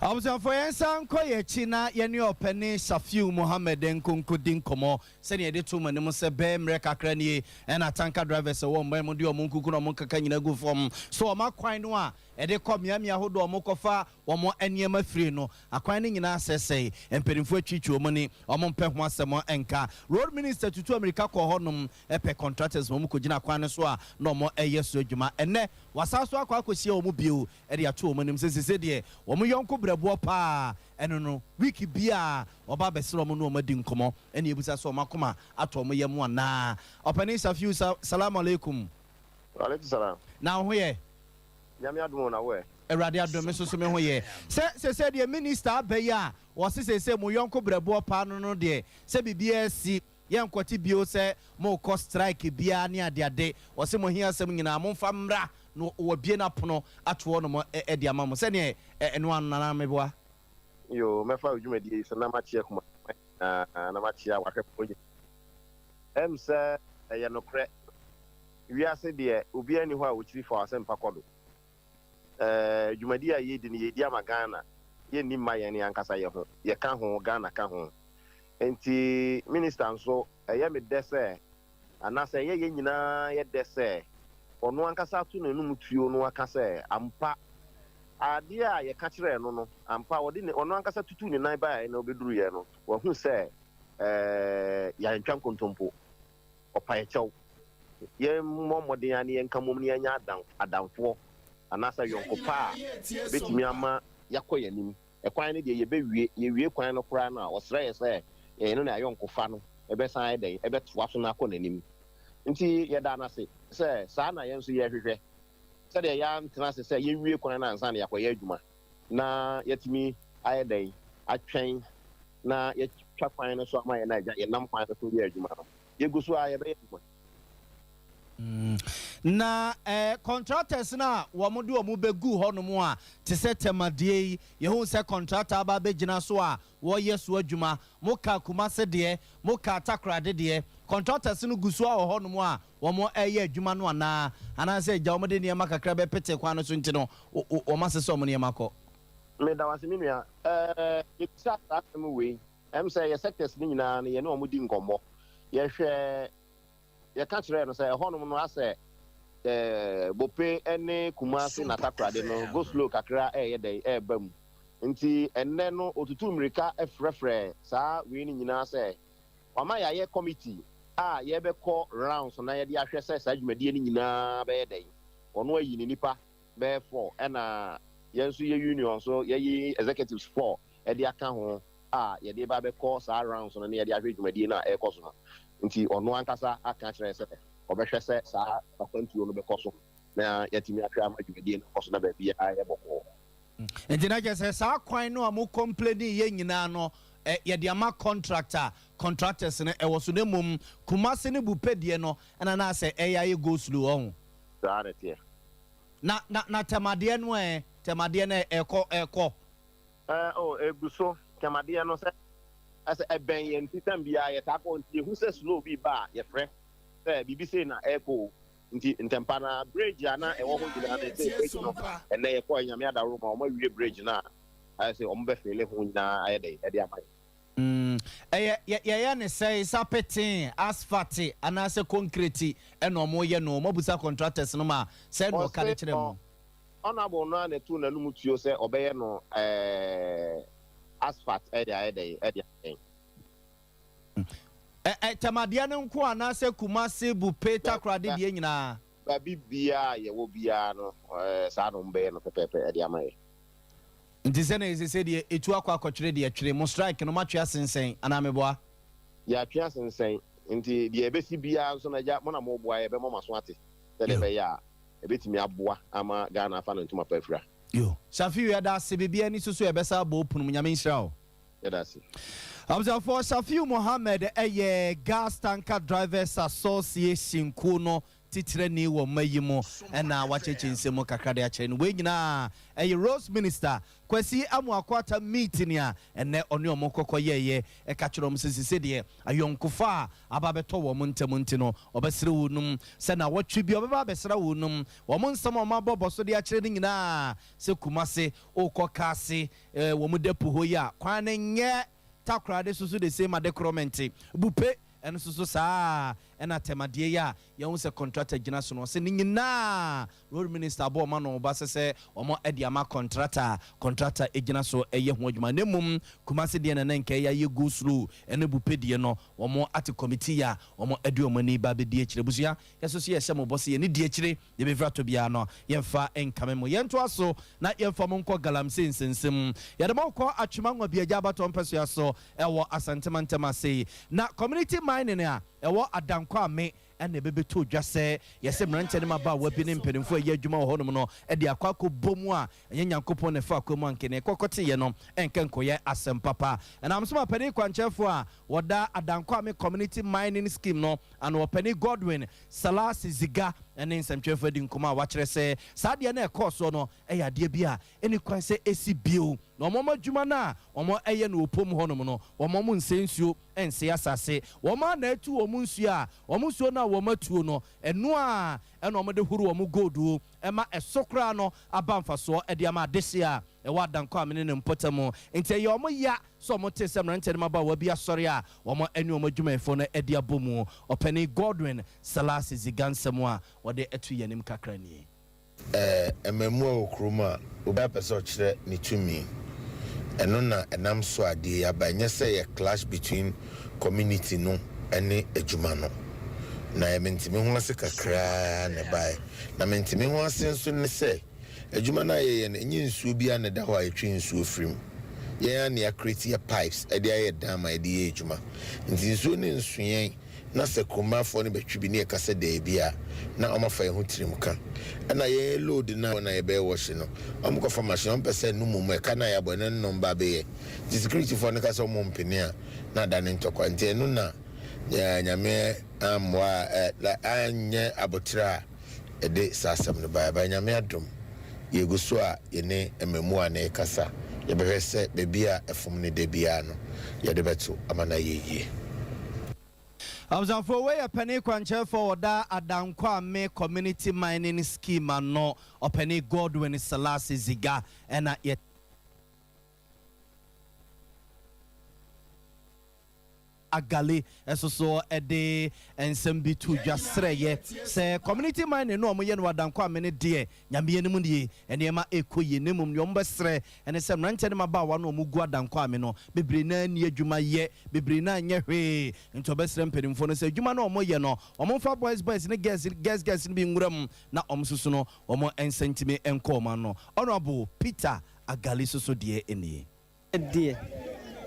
Speaker 1: Abusuafo, yɛn nsa nkɔ yɛn akyi na yɛne ɔpɛni Shafiu Mohammed nkonko di nkɔmmɔ sɛnea yɛde to mu anim sɛ bɛɛ mmerɛ kakra nie ɛna tanker drivers ɛwɔ mman mu de ɔmo nkuku na ɔmo nkaka nyina gu fam so ɔmo akwan no a ɛde kɔ mmeammea ahodoɔ ɔmo kɔfa wɔn nneɛma firi no, akwan no nyinaa sɛsɛe. Mpanimfoɔ atwitwi wɔn ni wɔn mpɛ ho asɛm nka. Road Minister tutu Amerika kɔ hɔnom ɛpɛ contractors wɔn kɔgyina akwan no so a na wɔn ɛyɛ so adwuma. Ɛnɛ wasan so akɔ akɔhyia wɔn bio ɛde ato wɔn anim sɛ sese deɛ wɔn yɔnko brɛboɔ paa ɛno no week bia ɔba abɛsrɛ wɔn na wɔn adi nkɔmɔ ɛna ebusa sɛ wɔn akoma atɔ wɔn yam anaa. Ɔpanin Safiu, salamu alaikum.
Speaker 5: Aleykum salam.
Speaker 1: Na wo ho yɛ?
Speaker 5: Nyame adom, na wo ɛ?
Speaker 1: Awurade adom, me nso so me ho yɛ. Sɛ sese deɛ minister aba yi a wɔse sese mo yɔnko brɛboɔ paa no deɛ sɛ biribiara si yɛnkɔte bio sɛ mokɔ strike biara ne adeade, wɔse mo hia asɛm nyinaa momfa mmra na wɔbie no apono ato hɔ nom ɛde ama mo sɛneɛ ɛno ano nana meboa.
Speaker 5: Yo, mɛfa wo dwumadie yi so na makyea kuma na makyea wahwɛfoɔ nyinaa. Ɛm sɛ ɛyɛ nokorɛ. Wiase deɛ obiara nni hɔ a ɔkyiri fa w'asɛmpa kɔ do. Ɛɛ dwumadie a yɛredi no yɛredi ama Ghana, yɛnni mma yɛn ankasa yɛ ho, yɛka ho, Ghana ka ho. Nti Minister nso ɛyɛ me dɛ sɛ anaasɛ ɛyɛ yɛn nyinaa yɛ dɛ sɛ ɔno ankasa ato n'anum tuo no aka sɛ ampa adeɛ a yɛka kyerɛɛ no no ampa ɔde ne ɔno ankasa tutuu ne nan baeɛ na ɔbɛduruiɛ no wahu sɛ ɛɛ yɛantwa nkontompo. Ɔpa yɛ kyɛw. Yɛmmɔ mmɔden ara na yɛnka mmom na yɛnyɛ adamfoɔ anaasɛ yɔnko pa a ɛbɛtumi ama yɛakɔ yɛn anim. Ɛkwan no deɛ yɛbɛwie, yɛwie kwan no koraa no a, ɔsrɛ yɛ sɛ yɛne no ayɔnkofa no bɛsan ayɛ dɛn, ɛbɛtoa so na akɔ n'anim. Nti yɛda no ase sɛ saa na yɛn nso yɛhwehwɛ, sɛdeɛ yɛantena ase sɛ yɛnwie kwan no ansa na yɛakɔyɛ adwuma, na yɛatumi ayɛ dɛn, atwɛn na yɛatwa kwan no so ama yɛn agya, yɛnam kwan no so yɛ adwuma no. Yɛgu so ara yɛbɛyɛ adwuma.
Speaker 1: Na eh, contractors no a wɔn de wɔn bɛgu hɔnom a, te sɛ Tɛmadeɛ yi, yɛhu sɛ contractor aba abɛgyina so a wɔreyɛ so adwuma. Moka Kumase deɛ, moka Takoradi deɛ, contractors no gu so ara wɔ hɔnom a wɔreyɛ adwuma no anaa? Anaasɛ agya wɔde nneɛma kakra bɛpete kwan no so nti no, wɔasesa wɔn nneɛma kɔ?
Speaker 5: Meda wo ase me nua. Eh, yɛbisaa saa asɛm wei. Ɛm sɛ yɛ sectors no nyinaa no yɛne wɔn di nkɔmmɔ. Yɛhwɛ, yɛka kyerɛɛ no sɛ ɛhɔnom no asɛ eh, Bope ne Kumasi na Takoradi no go slow kakra ɛreyɛ dɛn ɛreba mu. Nti ɛnnɛ no ɔtutuu mmirika frɛfrɛɛ saa wei no nyinaa sɛ wama yɛayɛ committee a yɛbɛkɔ rounds na yɛde ahwɛ sɛ saa dwumadie no nyinaa bɛyɛ dɛn. Ɔno ayi ne nipa bɛyɛ four ɛna yɛn nso yɛ union nso yɛyi executives four de aka ho a yɛde reba abɛkɔ saa rounds no na yɛde ahwɛ dwumadie no a ɛrekɔ so no. Nti ɔno ankasa aka akyerɛ yɛn sɛ ɔbɛhwɛ sɛ saa akwantuo no bɛkɔ so na yɛatumi ahwɛ ama dwumadie no akɔ so na baabiara ayɛ bɔkɔɔ.
Speaker 1: Nti na kyerɛ sɛ saa kwan no a mo complaini yɛ nyinaa no yɛde ama contract a contractors no ɛwɔ so na mmom Kumasi ne Bupe deɛ no ɛna na asɛ ɛyɛ ayɛ go slow ɔho.
Speaker 5: Saa na ɛteɛ.
Speaker 1: Na na na tɛmadeɛ no ɛ tɛmadeɛ no ɛkɔ ɛkɔ.
Speaker 5: Ɛɛ oh egu so tɛmadeɛ no sɛ ɛsɛ ɛbɛn yɛn nti tɛm biara yɛtaa kɔ nti yɛhu sɛ snow bi reba a yɛfrɛ sɛ biribi sei na ɛrekɔ o nti ntɛmpa no ara bridge a na ɛwɔ hɔ nyinaa no sɛ bridge no ɛnnɛ yɛkɔɛ Nyame adaworo ma wɔn awie bridge no a ayɛ sɛ wɔn bɛfeele ho nyinaa ayɛ dɛn ɛde ama yɛn.
Speaker 1: Ɛyɛ yɛ yɛyɛ ne sɛe sa petee, asphate anaasɛ konkreti ɛna wɔn yɛ no moabusa contractors no ma sɛn na ɔka de
Speaker 5: Ɔse
Speaker 1: kyerɛ mo.
Speaker 5: Honourable no ara na ɛtoo n'anum tuo sɛ ɔbɛyɛ no ɛɛ asphalt ɛde ayɛ dɛn ɛde ayɛ dɛn.
Speaker 1: Ɛ ɛ Tɛmadeɛ no nko anaasɛ Kumasi, Bupe, Takoradi deɛ nyinaa?
Speaker 5: Baabi biara a yɛwɔ biara no ɛɛ saa na wɔbɛyɛ no pɛpɛɛpɛ ɛde ama yɛn.
Speaker 1: Nti sɛnea ɛsɛ sɛ deɛ ɛtu akɔ akɔtwere deɛ twere, mo strike no moatwe asensɛn anaa meboa?
Speaker 5: Yɛatwe asensɛn, nti deɛ ɛbɛsi biara nso no agya mo na moboa yɛbɛma mo aso ate sɛdeɛ ɛbɛyɛ a ɛbɛtumi aboa ama Ghana afa ne ntoma pa afira.
Speaker 1: Yo. Shafiu yɛda ase biribiara ni so so yɛbɛsa abɔ wo pono mu Nyame nhyira wo.
Speaker 5: Yɛda ase.
Speaker 1: Abusuafoɔ, Shafiu Mohammed yɛ Gas Tanker Drivers Association kuo no titrani wɔ mma yi mu na wakyerɛkyerɛ nsɛm mu kakra de akyerɛ no. Wei nyinaa ɛyɛ Roads Minister Kwasi Amoako Atta meeting a ɛnnɛ ɔne wɔn kɔkɔ yɛeɛ ɛka kyerɛ wɔn sɛ sese deɛ ayɔnkofa a aba abɛtɔ wɔn ntam nti no ɔbɛsrɛ wɔnom sɛ nawɔtwe bi ɔbɛba abɛsra wɔnom. Wɔn nsɛm a wɔabɔ bɔ so de akyerɛ no nyinaa sɛ Kumase wokɔ Kaase wɔn depo hɔ yi a kwan no nyɛ Takoradi so so the same ade korɔ mente Bupe ɛno nso so saa ara ɛna Tɛmadeɛ yi a Yɛahu sɛ kɔntrata gyina so no, ɔse ne nyinaa road minister abɔ wɔn ano ba sɛ sɛ wɔn de ama kɔntrata a, kɔntrata gyina so yɛ ho adwuma. Na mmom Kumasi deɛ na na nka ɛyɛ ayɛ go slow ɛne Bupe deɛ no wɔn ate committee a wɔn de wɔn ani ba bɛdi akyire. Abusua, yɛso so yɛhyɛ mo bɔ sɛ yɛne di akyire, deɛ bɛfiri atɔ biara no yɛmfa nkame mo. Yɛntoa so na yɛmfa mo nkɔ Galamsey nsɛnsɛm mu. Yɛde mo rekɔ Atwima Nwabiagya abatoɔ mpɛsoa so wɔ Asante mantam ase. Na community mining a ɛwɔ Adankwa-Ame na ɛbɛbɛtɔ dwa sɛ yɛsɛ mmeranteɛ ne mmabaawa bi ne mpanimfoɔ a ɛyɛ adwuma wɔ hɔnom no de akɔ akɔbɔ mu a ɛnyɛ Nyankopɔn na ɛfa akwan mu anka nea ɛkɔkɔteeɛ no ɛnka nkɔyɛ asɛm papa. Ɛnam so ma panin kwankyerɛfoɔ a wɔda Adankwa-Ame Community Mining Scheme no ano, Ɔpanin Godwin Salasi Ziga. ne nsɛmtwerɛfoɔ adi nkɔmmɔ a wakyerɛ sɛ saa adeɛ no a ɛkɔɔ soɔ no yɛ adeɛ bi a ɛnni kwan sɛ ɛsi bio na wɔn adwuma no a wɔyɛ no wɔ pom hɔnom no wɔn nsɛe nsuo nsɛe asase. Wɔn ara na atu wɔn nsuo a wɔn nsuo no a wɔatuo no ɛno ara na wɔde horo wɔn gold ma ɛso koraa no aba mfasoɔ de ama adehyeɛ a ɛwɔ Adankwa ne ne mpɔtam. Enti ɛyɛ wɔn ya sɛ wɔtee sɛ mmeranteɛ ne mmabaawa bi asɔre a wɔne wɔn adwumayɛfoɔ no adi abɔ mu. Ɔpanin Godwin Selasi Ziga nsɛm a wɔde ato yɛn anim kakra nie.
Speaker 6: Mmaamua wɔ kurom a, obiara pɛ sɛ ɔkyerɛ ne tumi. Ɛno na ɛnam so a adeɛ yi aba. Ɛnyɛ sɛ ɛyɛ clash between community no ne adwuma no. Na ɛyɛ mente-me-ho-ase kakra na ɛbaeɛ. Na mente-me-ho-ase nso ne sɛ, Adwuma no a yɛyɛ no, ɛnyɛ nsuo biara na ɛda hɔ a yɛtwe nsuo firi mu. Yɛn ara na yɛacreate yɛ pipes de ayɛ dam a yɛde yɛ adwuma. Nti nsuo no nso yɛn na sɛ Kuromafoɔ no bɛtwe bi na yɛka sɛ daabi a, na wɔafa yɛn ho tirim ka. Ɛna yɛn yɛ load no a na yɛbɛyɛ wash no, wɔkɔfa machine, wɔmpɛ sɛ ɛno mmom ɛka no a yɛabɔ ɛno ne na wɔba abɛyɛ. Nti securityfoɔ no ka sɛ wɔmpene a, na adane ntɔkwa. Nti ɛno na Nyame ammoa a, anyɛ aboterɛ a, ɛde saa asɛm no baeɛ. But Nyame adom, yɛgu so a yɛne mmamuwa no rekasa. Yɛbɛhwɛ sɛ baabi a ɛfom no da biara no, yɛde bɛto ama no ayɛ yie.
Speaker 1: Abusuafoɔ, wei yɛ panin kwankyerɛfoɔ a ɔda Adankwame Community Mining Scheme ano, Ɔpanin Godwin Selasi Ziga ɛna yɛ. Agali nso so de nsɛm bi too dwa srɛeɛ sɛ community mining no a wɔyɛ no wɔ Adankwa-Amene deɛ, Nyame anim nie, nneɛma rekɔ yie na mmom deɛ wɔbɛsrɛ ne sɛ mmeranteɛ ne mmabaawa no a wɔgu Adankwa-Ame no, bebree no ara nni adwuma yɛ, bebree no ara nyɛ hwee, nti wɔbɛsrɛ mpanimfoɔ no sɛ adwuma no a wɔyɛ no, wɔmfa boys boys ne girls girls girls no bi nwura mu na wɔn nso so no wɔn nsa ntumi nkɔ wɔn ano. Honourable Peter Agali nso so deɛ nie.
Speaker 7: Deɛ,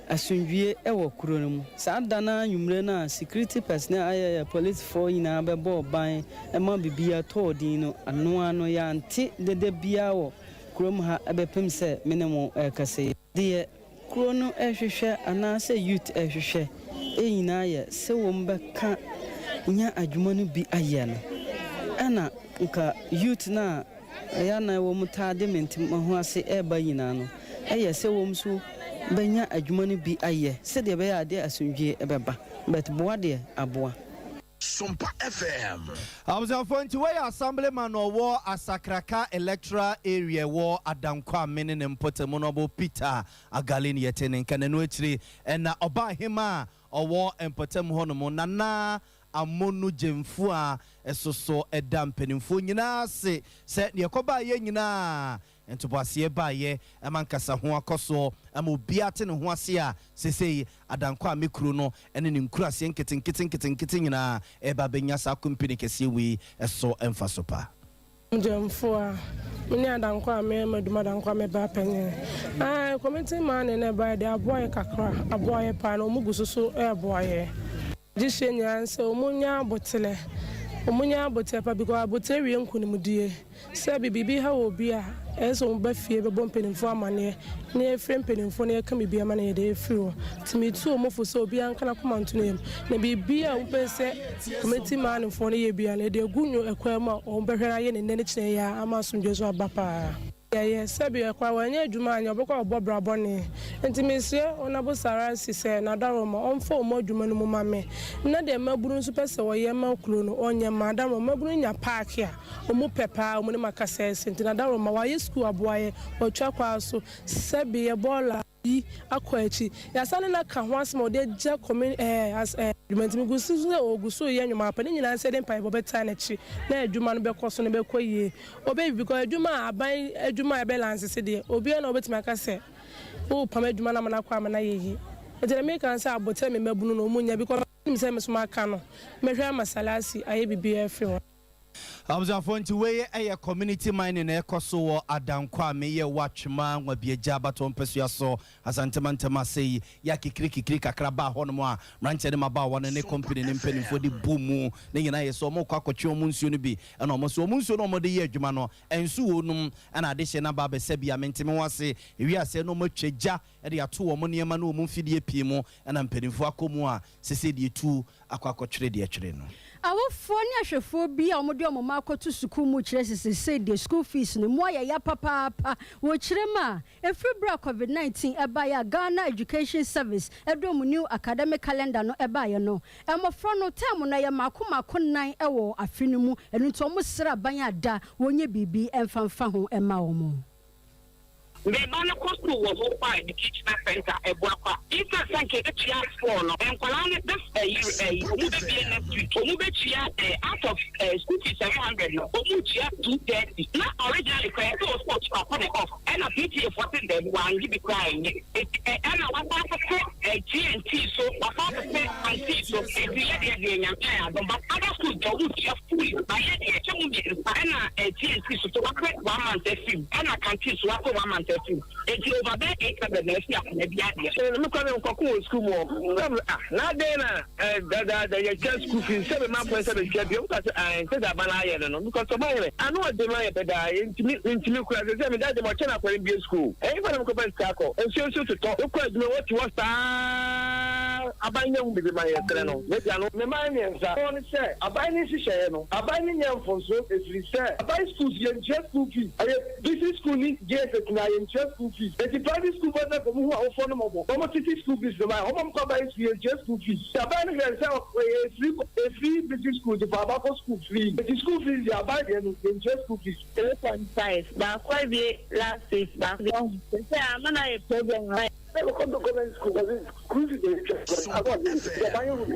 Speaker 7: asomdwie wɔ kuro no mu. Saa da no ara anwumerɛ no a security personnel ayɛ polisifoɔ nyinaa bɛbɔɔ ban ma biribiara tɔɔ din no, ano ara no yɛante dede biara wɔ kurom ha bɛpem sɛ me ne mo rekasa yi. Deɛ kuro no rehwehwɛ anaasɛ youth rehwehwɛ nyinaa yɛ sɛ wɔn bɛka nya adwuma no bi ayɛ no, ɛna nka youth no a Ɛyɛ a na wɔtaa de me ntemaho ase reba nyinaa no, ɛyɛ sɛ wɔn nso bɛnya adwuma no bi ayɛ sɛdeɛ ɛbɛyɛ a adeɛ asomdwoeɛ bɛba. But boa deɛ, aboa.
Speaker 8: Sompa FM.
Speaker 1: Abusuafoɔ nti wei yɛ Assemblyman a ɔwɔ Asakraka Electoral Area ɛwɔ Adankwame ne ne mpɔtamu Honourable Peter Agali ne yɛte ne nka na ɛno akyiri ɛna Ɔbaahemaa a ɔwɔ mpɔtam hɔnom Nana Amonu Gyamfua soso da mpanimfoɔ nyinaa ase sɛ deɛ ɛkɔbaeɛ nyinaa ntoboaseɛ baeɛ ma nkasaho akɔ soɔ ma obiara te ne ho ase a seesei Adankwa-Ame kuro no ne ne nkuraseɛ nketenkete nketenkete nyinaa reba abɛnya saa kompene kɛseɛ wei so mfaso pa.
Speaker 9: Gyamfua, me ne Adankwa a meyɛ m'adwuma Adankwa me ba panyin. Ae, community money na ɛbaeɛ deɛ aboa yɛ kakra, aboa yɛ paa na wɔn gu so so reboa yɛ. Gye hyɛ nyinaa ne sɛ wɔn nya aboterɛ, wɔn nya aboterɛ pa because aboterɛ wie nkunimdie. Sɛ bi biribi ha obi a, ɛyɛ sɛ wɔn ba fie bɛbɔ mpanimfoɔ amaneɛ na yɛfrɛ mpanimfoɔ na yɛka biribi ama no yɛde afiri hɔ. Nti metu wɔn fo sɛ obiara nka n'akoma nto ne yam na biribi a wɔpɛ sɛ community manfoɔ no yɛ biara no yɛde agu nwo ɛkwan mu a wɔbɛhwɛ no ayɛ no nnɛ ne kyena yi ara ama asomdwoeɛ nso aba paa. Yɛyɛ sɛbi ɛkwan wanyɛ adwuma anyɛ ɔbɛkɔ akɔbɔ bra bɔne nti mesrɛ Honourable Sarasi sɛ n'adaworoma ɔmfa wɔn adwuma no mu ma me na deɛ mmabunu nso pɛ sɛ wɔyɛ ma kuro no ɔnyɛ mma adaworoma mmabunu nya park a wɔn pɛ paa wɔn ne ma kasa ɛsɛ nti n'adaworoma wayɛ sukuu aboa yɛ watwa kwaa so sɛbi yɛ bɔɔla yi akɔ akyi. Yɛasan ne no aka ho asɛm a ɔde agya kɔmi ɛɛ as ɛɛ adwuma nti megu so sɛ ɔgu so reyɛ nnwuma apa. Ne nyinaa ne sɛ yɛde mpaebɔ bɛtaa n'akyi na adwuma no bɛkɔ so na ɛbɛkɔ yie. Ɔbɛyɛ biribi because adwuma a aban adwuma a ɛbɛ lansese deɛ obiara na ɔbɛtumi aka sɛ worepam adwuma no ama no akɔ ama no ayɛ yie. Nti deɛ meka ne sɛ aboterɛ me mmabunu no wɔn nya because menim sɛ me nso maka no mɛhwɛ ama Salasi ayɛ biribiara afiri hɔ.
Speaker 1: Abusuafoɔ nti wei yɛ community mining na ɛkɔ so wɔ Adankwa a meyɛ wɔ Atwema Nwabiagya abatoɔ mpɛsua so Asante mantam ase yi yɛ akikiri kikiri kakra baa hɔ nom a mmeranteɛ ne mmabaawa no ne company no mpaninfoɔ de bɔ mu ne nyinaa yɛ sɛ wɔn rekɔ akɔtwe wɔn nsuo no bi ɛna wɔn so wɔn nsuo no a wɔde yɛ adwuma no ɛnso wɔ nom ɛna adehyeɛ no aba abɛsɛ bi a mente me ho ase ewie aseɛ na wɔn atwa gya de ato wɔn nneɛma ne wɔn mfidie pii mu ɛna mpaninfoɔ akɔ mu a sesei deɛ tu akɔ akɔtwere deɛ ɛtwere no.
Speaker 2: Awofoɔ ne ahwɛfoɔ bi a wɔde wɔn mma akɔto sukuu mu kyerɛ sɛ seesei deɛ school fees no mu ayɛ ya papaapa. Wɔkyerɛ mu a, ɛfiri berɛ a Covid 19 baeɛ a Ghana Education Service de wɔn new academic calendar no baeɛ no, mmɔfra no term no ɛyɛ mmaako mmaako nnan wɔ afe no mu. Ɛno nti wɔsrɛ aban a da wɔnyɛ biribi mfa mfa ho mma wɔn.
Speaker 10: Me ba no kɔ school wɔ Hopewell Educational Centre, Abuakwa. Instead sɛ nka yɛbɛtua four no, nkwadaa no this ɛyi ɛyi ɔmo bɛbie next week, ɔmo bɛtua eh, out of eh, school fees 700 no, ɔmo tua 230. Na originally koraa ɛsɛ wɔ school ɔtua kɔ ne off, ɛna PTA foɔ se daabi, wangye bi koraa ɛnyɛ. Eti ɛ ɛna wasan atete ɛ G&T so, wasan atete Anti so, eti yɛ deɛ deɛ Nyame ayɛ adom, but other schools deɛ ɔmo tua fully, but yɛ deɛ kyɛ mu mmiɛnsa, ɛna ɛ G&T so so wapɛ one month afiri mu, ɛna canteen so wapɛ one month afiri mu, eti over bɛyɛ 800 na afi akwadaa bi adeɛ.
Speaker 11: Me kora me nkɔko wɔ sukuu mu hɔ. Ah, na adɛn na dadaada yɛtwa school fees sɛ mema kwan sɛ metua bi. Ɔmo ka sɛ ae sɛ sɛ aba no ayɛ no no because ɔba yɛ ano ɔde ma yɛ dada, yɛntumi mentumi kora sɛ sɛ meda de ma ɔkyɛ no akɔre mbie school. Ɛyɛ fa na mekɔfa sika akɔ nsuo nso totɔ, wokɔ adwuma wɔte hɔ saa, aban nyɛ ho bibi ma yɛsrɛ no n'agya no.
Speaker 12: Me man mmiɛnsa wɔn ne sɛ aban ne nhyehyɛeɛ no, aban ne nyɛ mfomso, ɛfiri sɛ aban schools yɛntua school fees, ɛyɛ basic school ne JSS na yɛntua school fees, eti private school bɔ sɛ kɔmu hu awofoɔ no mɔbɔ wɔn tete school fees no ma wɔn a wɔkɔ aban school yɛntua school fees. Aban no hwɛ sɛ ɛfiri ɛfiri basic school de fa abakɔ school free, eti school fees deɛ, aban deɛ no yɛntua school fees.
Speaker 13: 3.5 baako awie last week, baako deɛ sɛ ama no ayɛ problem a.
Speaker 12: Ɛbɛkɔ government school kɔsi school fees yɛ twa aban yɛ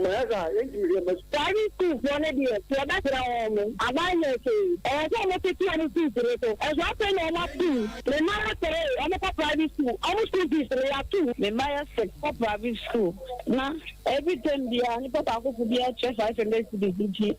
Speaker 12: ma yɛ sɛ yɛntumi hwɛ ma.
Speaker 13: Private school foɔ no deɛ, sɛ yɛbɛsrɛ wɔn mo, aban yɛ hwee, ɛwɔ sɛ ɔmo tete ɔmo fees no so. Ɛso afei na ɔmo ato. Me mma no three, ɔmo kɔ private school, ɔmo school fees no yɛato. Me mma yɛ six kɔ private school, na every term biara nipa baako fo biara kyerɛ 500 cedis, nti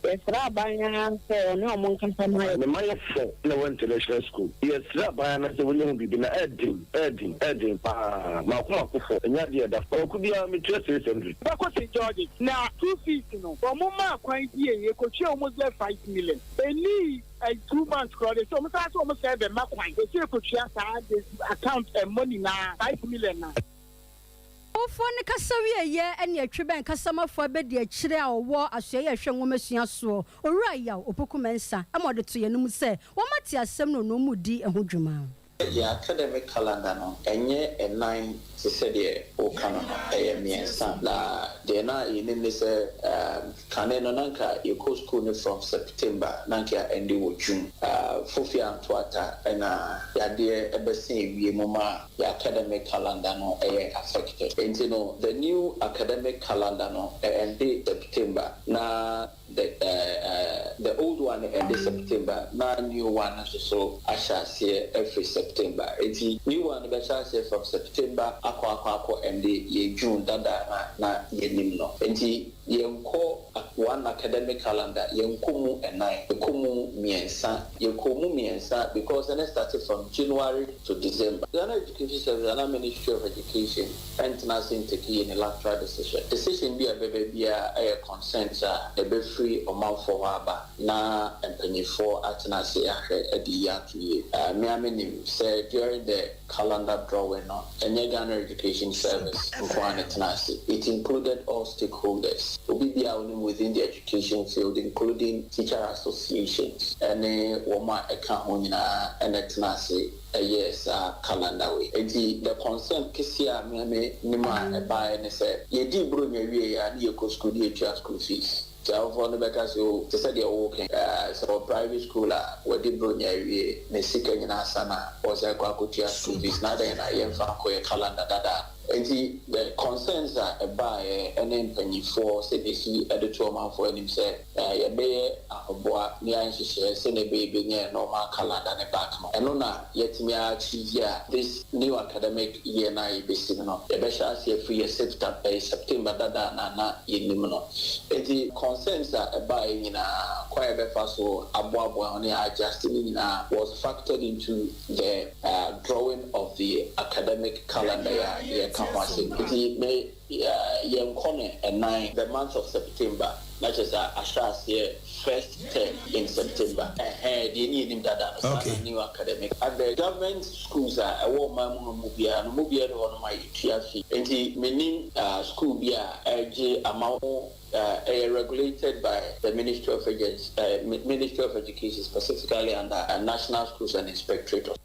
Speaker 13: yɛsrɛ aban ara sɛ ɔne ɔmo nkasa ma yɛ.
Speaker 14: Me mma yɛ four na wɔ international school. Yɛsrɛ aban no sɛ wɔnyɛ ho biribi na ɛɛden ɛɛden ɛɛden paa. Maako maako four, ɛnyɛ adeɛ ɛda ɔko biara metua 600.
Speaker 15: Bɛkɔ St George na school fees no, wɔn maa kwan bi yɛ yɛkɔtua wɔn sɛ 5 million ɛni 2 months korɔ de sɛ wɔn san sɛ wɔn sɛ bɛma kwan yɛsɛ yɛkɔtua saa de account ɛmmɔ nyinaa 5 million na.
Speaker 2: Awofoɔ no kasa wieɛ ne atwi bɛn kasamafoɔ bɛdi akyire a ɔwɔ asoɛyɛ ɛhwɛ nwoma sua soɔ, Owura Yaw Opoku Mɛnsa, ma ɔde to yɛn mu sɛ wɔmate asɛm no na ɔmu di ho dwuma.
Speaker 16: Yɛ academic calendar no, ɛnyɛ ɛnan te sɛ deɛ woka no, ɛyɛ mmiɛnsa. Na deɛ na yɛnim ne sɛ kane no na nka yɛkɔ school no from September na nka ɛnde wɔ June. Fofi antoata ɛna yadeɛ ɛbɛsen ewie mu ma yɛ academic calendar no ɛyɛ affected. Nti no, the new academic calendar no ɛnde September, na the old one ɛnde September, na new one nso so ahyɛ aseɛ every September. Eti new one bɛhyɛ aseɛ from September akɔ akɔ akɔ ɛnde yɛ June dada na yɛnim no. Nti yɛnkɔ one academic calendar, yɛnkɔ mu ɛnan, yɛkɔ mu mmiɛnsa. Yɛkɔ mu mmiɛnsa because ɛne started from January to December. Ghana Education Service ana Ministry of Education ɛntena ase ntake unilateral decision. Decision bi a bɛbɛ biara ɛyɛ consent a ɛbɛfiri ɔmanfoɔ hɔ aba na mpanyinfoɔ atena ase ahwɛ ɛde yi ato yie. Mmea nim sɛ during the calendar drawing no, ɛnyɛ Ghana Education Service nko ara ne tena ase. It included all stakeholders, obi bi a onim within the education field, including teacher associations ɛne wɔn a ɛka ho nyinaa ɛna tena ase ɛyɛ saa calendar wei. Eti the concern kɛseɛ a mmea nim a ɛbaeɛ ne sɛ yɛdi buronya wie a ne yɛkɔ school ne yɛtua school fees, nti awofoɔ no bɛka sɛ o te sɛ deɛ wɔwɔ sɛ wɔ private school a wɔde buronya awie ne sika nyinaa sa na wɔsɛ kɔ akɔtua school fees, na adɛn na yɛmfa nkɔyɛ calendar dada? Nti the concerns a ɛbaeɛ ɛne mpanyinfoɔ sɛdeɛ si ɛde to ɔmanfoɔ anim sɛ yɛbɛyɛ ahoboa ne ayɛ nhyehyɛeɛ sɛdeɛ ɛbɛyɛ bɛnya normal calendar ne back no, ɛno na yɛtumi achieve a this new academic year na yɛbɛsi no, yɛbɛhyɛ aseɛ firi yɛ September dada na yɛnim no. Nti concerns a ɛbaeɛ nyinaa, kwan yɛbɛfa so aboaboa ho ne adjust ne nyinaa was factored into the drawing of the academic calendar a yɛka. yɛka ho asɛm. Nti me yɛnkɔ no ɛnan, the month of September, na kyerɛ sɛ ahyɛ aseɛ first term in September. Ɛhɛn, deɛ ne yɛnim dada no, saa na new academic. And the government schools a ɛwɔ ɔman mu ha mu biara no, mu biara nni hɔnom a yɛtua fee. Nti mennim school bi a ɛregye ama wo. Ɛyɛ regulated by the Ministry of Agency, Ministry of Education specifically under National Schools and Inspectorate of.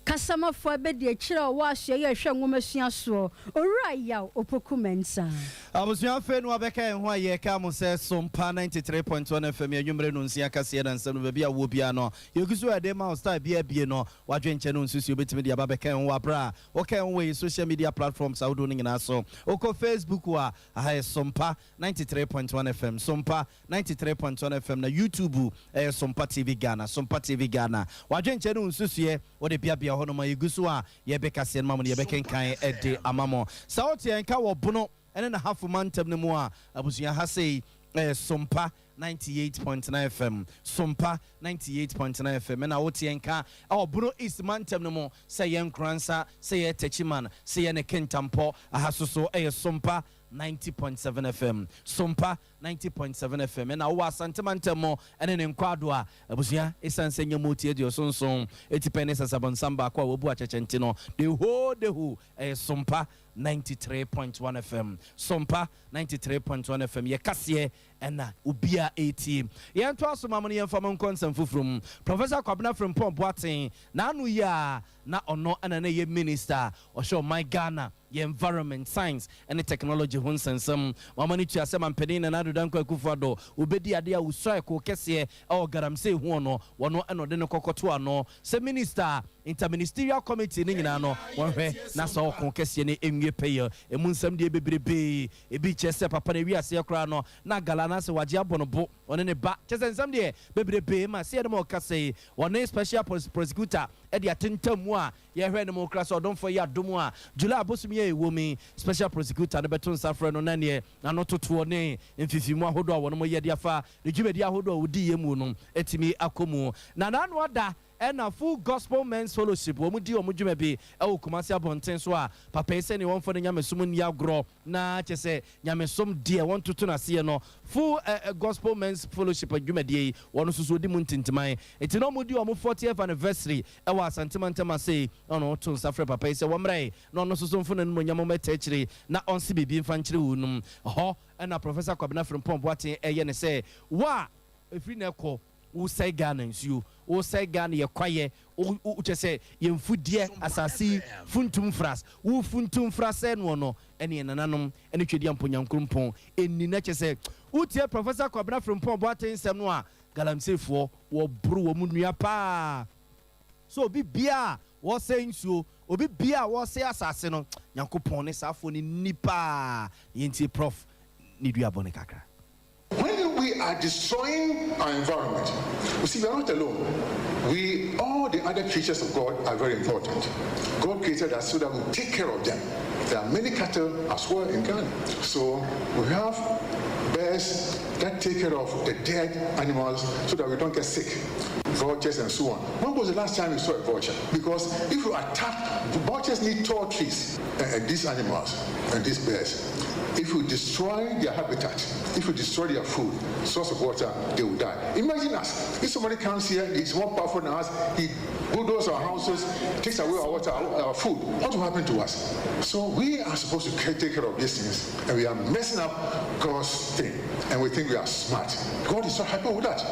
Speaker 2: Kasamafoɔ abadiakyire a ɔwɔ asoɛeɛ a ɛhwɛ nwomasua soɔ, Owura Yaw Opoku Mensah.
Speaker 1: Abusua afei na wabɛka yɛn ho a yɛreka mo sɛ Sompa 93.1 FM yɛ anwummere nonsia kaseɛ na nsɛm no baabi a wowɔ biara no yɛgu so a yɛde ma wo style biara abie no w'adwenkyɛ ne wo nsusuo wobɛtumi de aba abɛka yɛn ho wɔ aberɛ a woka yɛn ho wɔ yɛn social media platforms ahodoɔ no nyinaa so. Wokɔ Facebook a aha yɛ Sompa 93.1 FM, Sompa 93.1 FM na YouTube ɛyɛ Sompa TV Ghana, Sompa TV Ghana. W'adwenkyɛ ne wo nsusuiɛ wode beabea hɔ nom a yɛgu so a yɛbɛkaseɛ no ma mo no yɛbɛkenkan de ama mo. Sɛ wote yɛn nka wɔ Bono ne N'Ahafo mantam no mu a, abusua ha sei ɛyɛ Sompa 98.9 FM, Sompa 98.9 FM ɛna wote yɛn nka ɛwɔ Bono East mantam no mu sɛ yɛ Nkoransa, sɛ yɛ Techiman, sɛ yɛ ne Kintampo, aha so so ɛyɛ Sompa 90.7 FM, Sompa 90.7 FM, ɛna wowɔ Asante mantam mu ne ne nkwaado a, abusua, esiane sɛ nyɛ motie aduɔsonson atipɛn ne sasabonsam baako a wabu akyɛkyɛ nti no, the whole the who ɛyɛ Sompa 93.1 FM, Sompa 93.1 FM, yɛ kaseɛ ɛna obiara ɛretie. Yɛntoa so ma mo no yɛmfa mo nkɔ nsɛm foforɔ mu. Professor Kwabena Frimpong Boateng, n'ano yi a na ɔno ɛna na ɛyɛ minister a ɔhwɛ ɔman Ghana yɛ Environment, Science ne Technology ho nsɛnsɛm. Wɔama no tua sɛ Mampanin Nana Addo Dankwa Akufo-Addo obedi ade a osuae koo kɛseɛ wɔ galamsey ho no, wɔno na ɔde no kɔkɔto ano sɛ Minister a Interministerial Committee no nyinaa no wɔnhwɛ na saa ɔko kɛseɛ no nwie pɛyɛ. Emu nsɛm deɛ bebrebee, ebi kyerɛ sɛ papa no awie aseɛ koraa no na gala anaasɛ wagye abɔ no bo, ɔne ne ba, kyerɛ sɛ nsɛm deɛ bebrebee ma sɛ yɛne ma ɔkasa yi, wɔne Special Prosecutor de atentam mu a Yɛhwɛ no mu kora sɛ ɔdomfoɔ yi adom a, July bosome yi a yɛwɔ mu yi, Special Prosecutor no bɛto nsa afrɛ no na neɛ n'ano totoɔ ne mfifimu ahodoɔ a wɔnom yɛ de afa ne dwumadie ahodoɔ a wɔdiiɛ mu no atumi akɔ mu. Na n'ano ada ɛna Full Gospel Men's Fellowship wɔn di wɔn dwuma bi wɔ Kumasi abɔnten so a papa yi sɛdeɛ wɔmfa ne nyamesom nni agorɔ na kyerɛ sɛ nyamesom deɛ wɔntoto no aseɛ no Full Gospel Men's Fellowship dwumadie yi wɔn nso so wɔdi mu ntintiman nti na wɔdi wɔn 40th anniversary wɔ Asante mantam ase yi na ɔno to nsa frɛ papa yi sɛ wɔmmra yi na ɔno nso so mfo n'animuonyam mmɛta akyire na ɔnse biribi mfa nkyerɛ wɔnom. Ɛhɔ na Professor Kwabena Frimpong Boateng ɛyɛ ne sɛ wo a ɛfiri na ɛkɔ wosɛe Ghana nsuo, wosɛe Ghana yɛ kwaeɛ, wo wo kyerɛ sɛ yɛn mfudeɛ, asase yi funtum mfras, wo funtum mfra sɛe noɔ no ɛne yɛn nananom ɛne Twedeampo Nyankoropɔn ɛnni na kyerɛ sɛ wotie Professor Kwabena Frimpong Boateng nsɛm no a Galamseyfoɔ wɔboro wɔn nnua paa sɛ obi biaa a wɔsɛe nsuo, obi biaa a wɔsɛe asase no, Nyankopɔn ne saa foɔ no nni paa. Yɛntie Prof ne dua bɔne kakra.
Speaker 3: When we are destroying our environment, you see, we are not alone. We, all the other creatures of God are very important. God created us so that we take care of them. There are many cattle as well in Ghana. So we have bears that take care of the dead animals so that we don't get sick, vultures and so on. When was the last time you saw a vulture? Because if you attack, vultures need tall trees, and these animals and these bears. If you destroy their habitat, if you destroy their food, source of water, they will die. Imagine us. If somebody comes here, he's more powerful than us, he bulldozes our houses, takes away our water, our food. What will happen to us? So we are supposed to take care of these things, and we are messing up God's thing, and we think we are smart. God is not happy with that.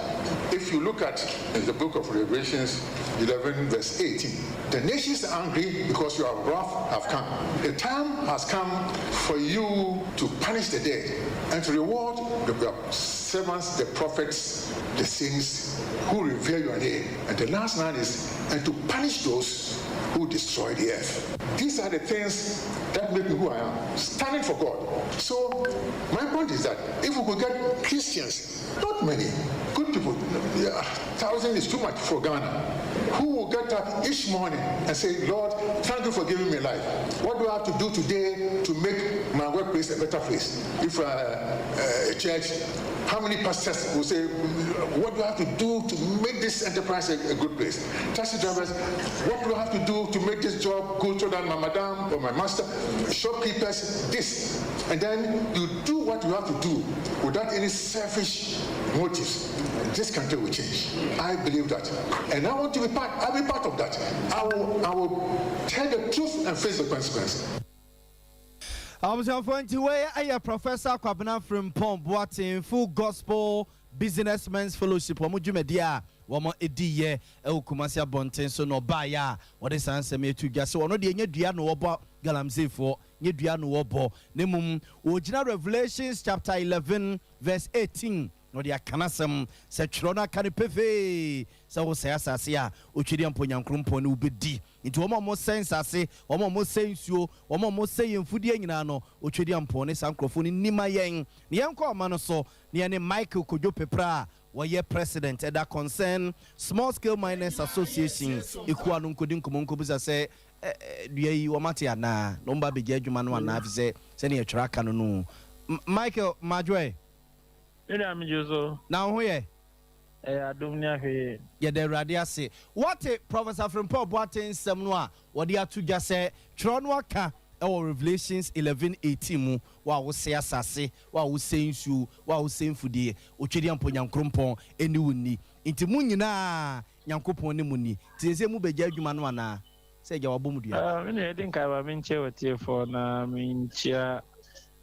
Speaker 3: If you look at the book of Revelations 11, verse 18, the nations are angry because your wrath have come. The time has come for you to punish the dead and to reward the servants, the prophets, the saints who revere your name. And the last line is, and to punish those who destroy the earth. These are the things that make me who I am, standing for God. So my point is that if we could get Christians, not many, good people, yeah, thousands is too much for Ghana, who will get up each morning and say, Lord, thank you for giving me life. What do I have to do today to make my workplace a better place? If a church, How many pastors will say, What do I have to do to make this enterprise a, a good place? Taxi drivers, what do I have to do to make this job good so that my madam or my master, shopkeepers, this. And then you do what you have to do without any selfish motives. This country will change. I believe that. And I want to be part, I'll be part of that. I will, I will tell the truth and face the consequences.
Speaker 1: Abusuafoɔ nti wei yɛ Professor Kwabena Frimpong Boateng Full Gospel Businessmen's Fellowship wɔn dwumadie a wɔn diiɛ wɔ Kumasi abɔnten so na ɔbaeɛ a wɔde saa nsɛm yi ato dwa sɛ ɔno deɛ nyɛ dua na ɔbɔ galamseyfoɔ nyɛ dua na ɔbɔ na mmom ɔgyina Revelations chapter 11 verse 18 na ɔde aka n'asɛm sɛ twerɛ no aka no pefee sɛ wosɛe asase a otwedeɛ mpo nyankorompɔn ne wobɛdi. Nti wɔn a wɔsɛe nsase, wɔn a wɔsɛe nsuo, wɔn a wɔsɛe yɛn mfudeɛ nyinaa no, otwedeɛ mpɔn ne saa nkurɔfoɔ no nni ma yɛn. Na yɛnkɔ ɔma no so na yɛne Michael Kojo Peprah a wɔyɛ President ɛda Concern Small Scale Miners Association ekuo ano nkɔdi nkɔmmɔ nkɔbisa sɛ dua yi wɔate anaa na wɔba abɛgya adwuma no anaa efisɛ sɛdeɛ twerɛ aka no no. Michael Madwoɛ.
Speaker 17: Me nua megye so.
Speaker 1: Na wo ho yɛ?
Speaker 17: Ɛyɛ adom ne ahwɛyie.
Speaker 1: Yɛda Awurade ase. Woate Professor Frimpong Boateng nsɛm no a wɔde ato dwa sɛ twerɛ no aka wɔ Revelations 11:18 mu, Wo a wosɛe asase, wo a wosɛe nsuo, wo a wosɛe mfudeɛ, Otwedeɛmpɔ Nyankrompɔn ne wo nni. Nti mo nyinaa Nyankopɔn ne mo nni. Nti seesei mobɛgyae adwuma no anaa? Sɛ agya wabɔ mo dua.
Speaker 17: Me nua, ɛdi nkan ma menkyia w'atiefoɔ na menkyia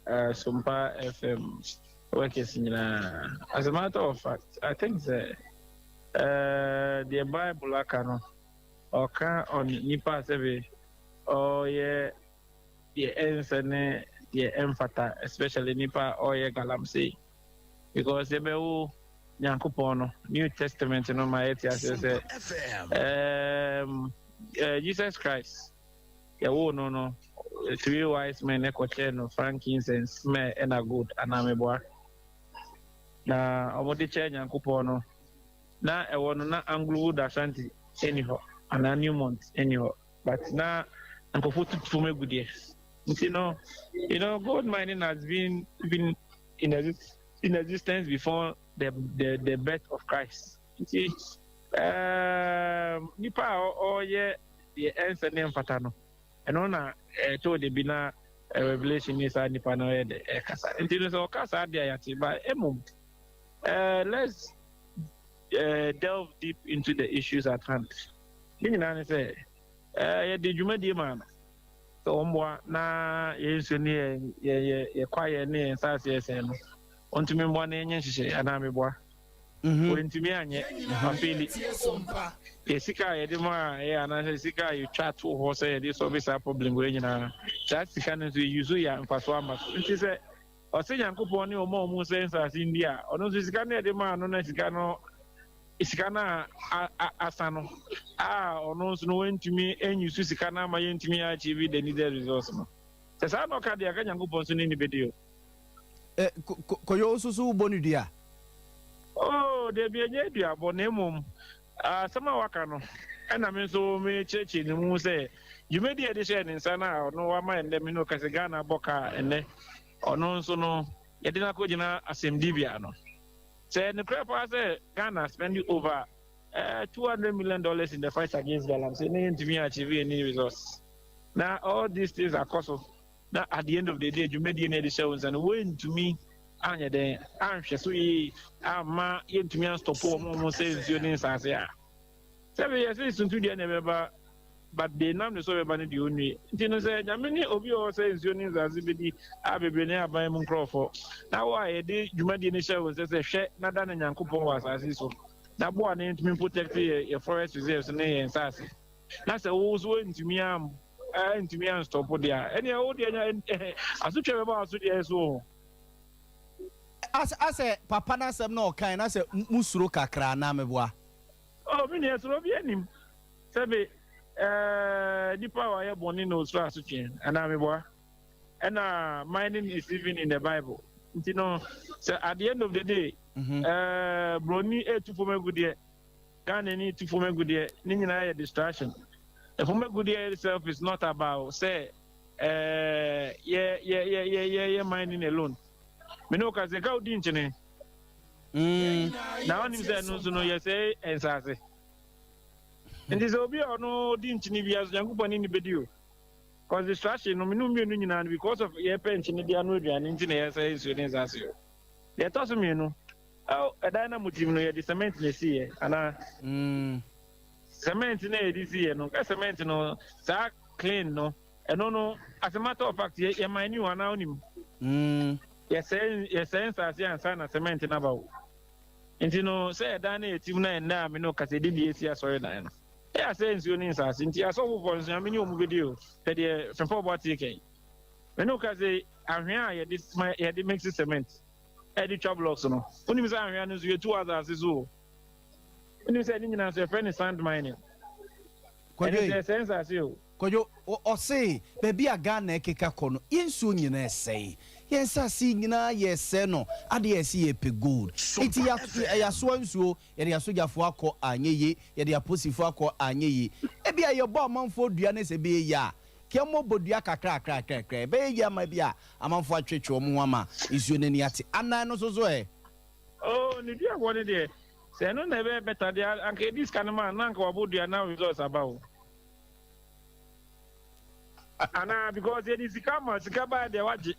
Speaker 17: Sompa FM workers nyinaa. As a matter of fact, I think sɛ deɛ Bible aka no, ɔka on nipa sɛbe ɔyɛ deɛ ɛnsɛ ne deɛ ɛmfata, especially nipa a ɔyɛ galamsey. Because yɛbɛwo Nyankopɔn no, New Testament no ma yɛte aseɛ sɛ um, uh, Jesus Christ yɛwoo no no, three wise men kɔkyɛɛ no frankincense, myrrh ɛna gold anaa meboa. Na wɔde kyɛɛ Nyankopɔn no, na ɛwɔ no na Anglowood Ashanti ɛni hɔ anaa Newmont ɛni hɔ, but na nkurɔfoɔ tutu fam agudeɛ. Nti no, gold mining has been in existence before the birth of Christ. Nti nipa a ɔyɛ deɛ ɛnsɛ ne mfata no, ɛno na ɛtɔ de bi na Revelation ne saa nipa no yɛ de ɛkasa. Nti no sɛ ɔka saa deɛ a yɛate ba emom, let's delve deep into the issues at hand. Ne nyinaa ne sɛ yɛde dwumadie maa no sɛ ɔmmoa na yɛn nsuo ne yɛn yɛ yɛ kwaeɛ ne yɛn nsaase ɛsɛn no, ɔntumi mmoa na yɛnyɛ nhyehyɛ anaa meboa. Wɔntumi anyɛ, wafail. Yɛ sika a yɛde ma ɛyɛ anaasɛ sika a yɛtwa to hɔ sɛ yɛde solve saa problem wei nyinaa, saa sika no nso yɛyi so yɛ mfaso ama so. Nti sɛ ɔsɛ Nyankopɔn ne ɔma ɔmu sɛ nsase ndi a, ɔno nso sika no yɛde maa no na sika no a asa no a, ɔno nso no wɔntumi anyi so sika no ama yɛntumi achieve the needed results no. Sɛ saa na ɔka deɛ aka, Nyankopɔn nso ne ne bɛdi o.
Speaker 1: Kɔyɛ nso so wobɔ no dua?
Speaker 17: Oh, debi, ɛnyɛ aduabɔ, na mmom asɛm a waka no ɛna me nso mekyerɛkyerɛ ne mu sɛ dwumadi a yɛde hyɛɛ ne nsa no a ɔno wama ɛnnɛ me no kɛsɛ Ghana bɔ kaa ɛnnɛ ɔno nso no yɛde no akɔgyina asɛmdibea no sɛ nokorɛ paa sɛ Ghana spend over $200 million in the fight against galamsey ne yɛntumi achieve any results, na all these things akɔ so, na at the end of the day dwumadie no yɛde hyɛ wo nsa no wɔntumi anyɛ dɛn anhwɛ so yie amma yɛntumi anstop wɔn a wɔn sɛ nsuo ne nsaase a sɛbi yɛsɛ suntu na ɛbɛba, but de nam ne so bɛba no deɛ ɔnwie. Nti no sɛ Nyame ne obi a ɔwɔ sɛ nsuo ne nsaase bɛdi a bebree ne aban mu nkurɔfoɔ na wo a yɛde dwumadie no hyɛ wo nsɛ sɛ hwɛ na da ne Nyankopɔn wɔ asase so na boa ne ntumi protect yɛ forest reserves ne yɛn nsaase, na sɛ wo so ntumi am ntumi anstop deɛ a, ɛneɛ wo deɛ nya asotwe bɛba wo so deɛ so o.
Speaker 1: Asɛ papa n'asɛm na ɔkan na sɛ musuro kakra anaa meboa?
Speaker 17: Oh, me nua, soro bi anim sɛbe nipa a wayɛ bɔne na osuro asotwe anaa meboa. Ɛna mining is even in the Bible. Nti no sɛ at the end of the day broni etu fam agudeɛ, Ghana ni tu fam agudeɛ, ne nyinaa yɛ distraction. Fam agudeɛ itself is not about sɛ yɛ yɛ yɛ yɛ yɛ yɛ mining alone. Me ne o ka sɛ ka odi nkyene. Na wonim sɛ ɛno nso no yɛsɛe nsaase. Nti sɛ obi a ɔno di nkyene biara so Nyankopɔn ne ne bɛdi o. Cause distraction no mene mmienu nyinaa no because of yɛpɛ nkyene de ano aduane nti na yɛsɛe nsuo ne nsaase o. Deɛ ɛtɔ so mmienu, ɛdan na motim no yɛde cement na ɛsiiɛ anaa? Cement na yɛde siiɛ no, nka cement no saa clean no ɛno no as a matter of fact yɛ yɛ mine o anaa wonim? Yɛsɛe yɛsɛe nsaase ansa na cement no aba o. Nti no sɛ ɛdan no yɛ tim na ɛnnɛ a me ne wo kasa yɛde bi asi asɔredan no. Ɛyɛ asɛe nsuo ne nsaase nti asɔfofoɔ nso Nyame ne wɔn bɛdi o. Hwɛ deɛ Frimpong Boateng ka yi. Me ne wo kasa yi anhwea a yɛde ma yɛde mix cement ɛde twa blocks no wonim sɛ anhwea no nso yɛtu wɔ asase so o. Wonim sɛ ne nyinaa nso yɛfrɛ no sand mining.
Speaker 1: Kwadwo
Speaker 17: Ɛno nso yɛsɛe nsaase o.
Speaker 1: Kwadwo, ɔse baabi a Ghana ɛkeka kɔ no, yɛn nsuo nyinaa ɛsɛe, yɛn nsaase nyinaa yɛsɛe no, adeɛ a yɛse yɛpɛ gold, nti yɛasoa nsuo, yɛde asogyafoɔ akɔ anyɛ yie, yɛde aposifoɔ akɔ anyɛ yie, ebia yɛbɔ amanfoɔ dua ne sɛ ɛbɛyɛ yie a, kɛmmɔbɔ dua kakrakrakrakra, ɛbɛyɛ yie ama ebia amanfoɔ atwetwe wɔn ho ama nsuo no ani ate, anan no nso so ɛ?
Speaker 17: Oh, ne duabɔ no deɛ, sɛ ɛno na ɛbɛyɛ better deɛ, anka yɛdi sika no ma na anka wabɔ dua na results aba o. Anaa because yɛde sika ma sika baa deɛ wagye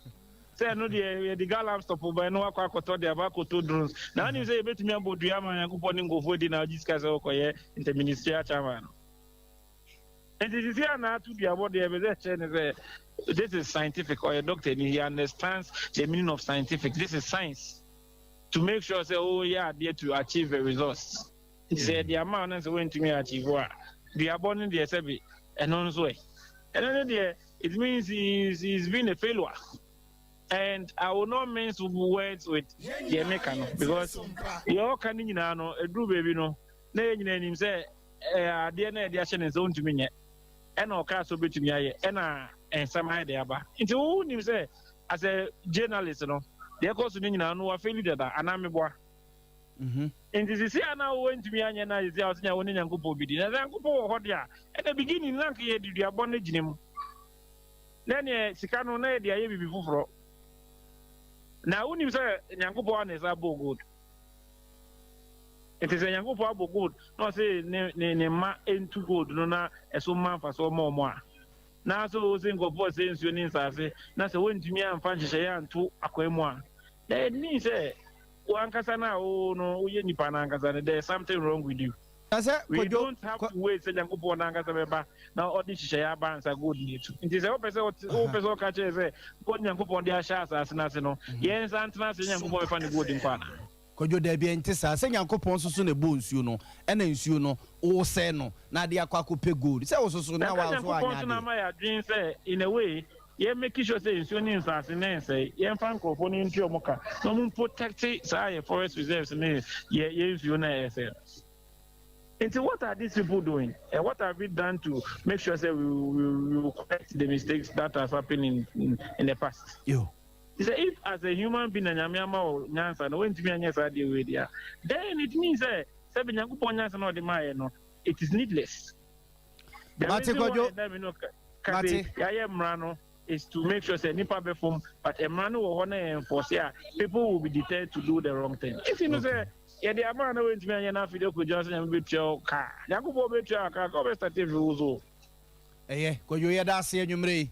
Speaker 17: sɛ ɛno deɛ yɛde galam stop ba ɛno wakɔ akɔtɔ deɛ aba akɔtɔ drones na wonim sɛ yɛbɛtumi abɔ dua ama Nyankopɔn ne nkurɔfoɔ di na wagye sika sɛ wokɔyɛ interministerial chairman no. Nti sisi a na ato duabɔ deɛ ɛbɛ sɛ kyerɛ ne sɛ this is scientific, ɔyɛ doctor ni, he understands the meaning of scientific, this is science to make sure sɛ woyɛ adeɛ to achieve a result. Nti sɛ yɛde ama wo na sɛ woantumi achieve a, duabɔ no deɛ sɛbe ɛno nso ɛ. Ɛno no deɛ it means he is, he is being a failure. And I will not mince words with deɛ meka no because deɛ ɔka no nyinaa no ɛduru baabi no na yɛn nyinaa nim sɛ ɛɛ adeɛ na yɛde ahyɛ ne nsa ɔntumi nyɛ ɛna ɔkaa sɛ ɔbɛtumi ayɛ ɛna nsɛm ayɛ de aba nti wo nim sɛ as a journalist no deɛ ɛkɔ so no nyinaa no wafeli dada anaa meboa
Speaker 1: Mhm.
Speaker 17: Nti sisi a na wo ntumi anyɛ na sisi a ɔsɛ nya wo ne Nyankopɔn bi di. Na sɛ Nyankopɔn wɔ hɔ de a, ɛna beginning na nka yɛde duabɔ no gyina mu. Na neɛ sika no na yɛde ayɛ biribi foforɔ. Na wonim sɛ Nyankopɔn a na ɛsa bɔ gold. Nti sɛ Nyankopɔn abɔ gold na ɔse ne ne ne mma ntu gold no na ɛso mma mfasoɔ ma wɔn a, na so wose nkurɔfoɔ sɛ nsuo ne nsaase na sɛ wɔntumi amfa nhyehyɛeɛ anto akwan mu a, na it means sɛ Wo ankasa no a wo no woyɛ nipa no ankasa no there is something wrong with you.
Speaker 1: Na sɛ
Speaker 17: We
Speaker 1: Kwadwo
Speaker 17: don't have
Speaker 1: Kwa
Speaker 17: to wait sɛ Nyankopɔn no ankasa bɛba na ɔde nhyehyɛeɛ aba ansa gold no atu. Nti sɛ wopɛ sɛ wote wopɛ sɛ woka kyerɛ sɛ gold Nyankopɔn de ahyɛ asase no ase no, yɛn nsa ntena ase Nyankopɔn bɛfa ne gold nkɔ anaa?
Speaker 1: Kwadwo daabi ɛnte saa sɛ Nyankopɔn nso so na ɛbɔɔ nsuo no ɛna nsuo no wosɛe no na ade akɔ akɔpɛ gold sɛ wososo
Speaker 17: Na
Speaker 1: na
Speaker 17: nka
Speaker 1: wa nso
Speaker 17: Nyankopɔn
Speaker 1: anyɛ
Speaker 17: nso na
Speaker 1: adeɛ.
Speaker 17: ama yɛ adwene sɛ in a way Yɛ make sure sɛ nsuo ne nsaase no ɛnsɛe. Yɛnfa nkorɔfoɔ no ntua wɔn ka na wɔn protect saa yɛ forest reserves ne yɛ yɛ nsuo no a ɛsɛe no. Nti what are these people doing and what have we done to make sure sɛ we we we will correct the mistakes that has happened in in, in the past?
Speaker 1: Yo.
Speaker 17: Sɛ if as a human being na Nyame ama wo nyansa na wontumi anyɛ saa deɛ wei deɛ a, then it means sɛ sɛbi Nyankopɔn nyansa na ɔde maayɛ no it is needless. The
Speaker 1: Mate
Speaker 17: reason why
Speaker 1: Kwadwo.
Speaker 17: ɛda mi no ka
Speaker 1: Mate.
Speaker 17: sɛ yɛayɛ mmara no is to make sure sɛ nipa bɛ fom but mmara no wɔ hɔ na yɛ enforce a people will be deterred to do the wrong thing. Nti no sɛ yɛde ama na wɔntumi anyɛ na afei de kɔ gyina sɛ Nyame bɛtua wo ka. Nyankopɔn bɛtua wo ka ka ɔbɛ start afiri wo so.
Speaker 1: Ɛyɛ Kwadwo yɛda ase anwummere yi.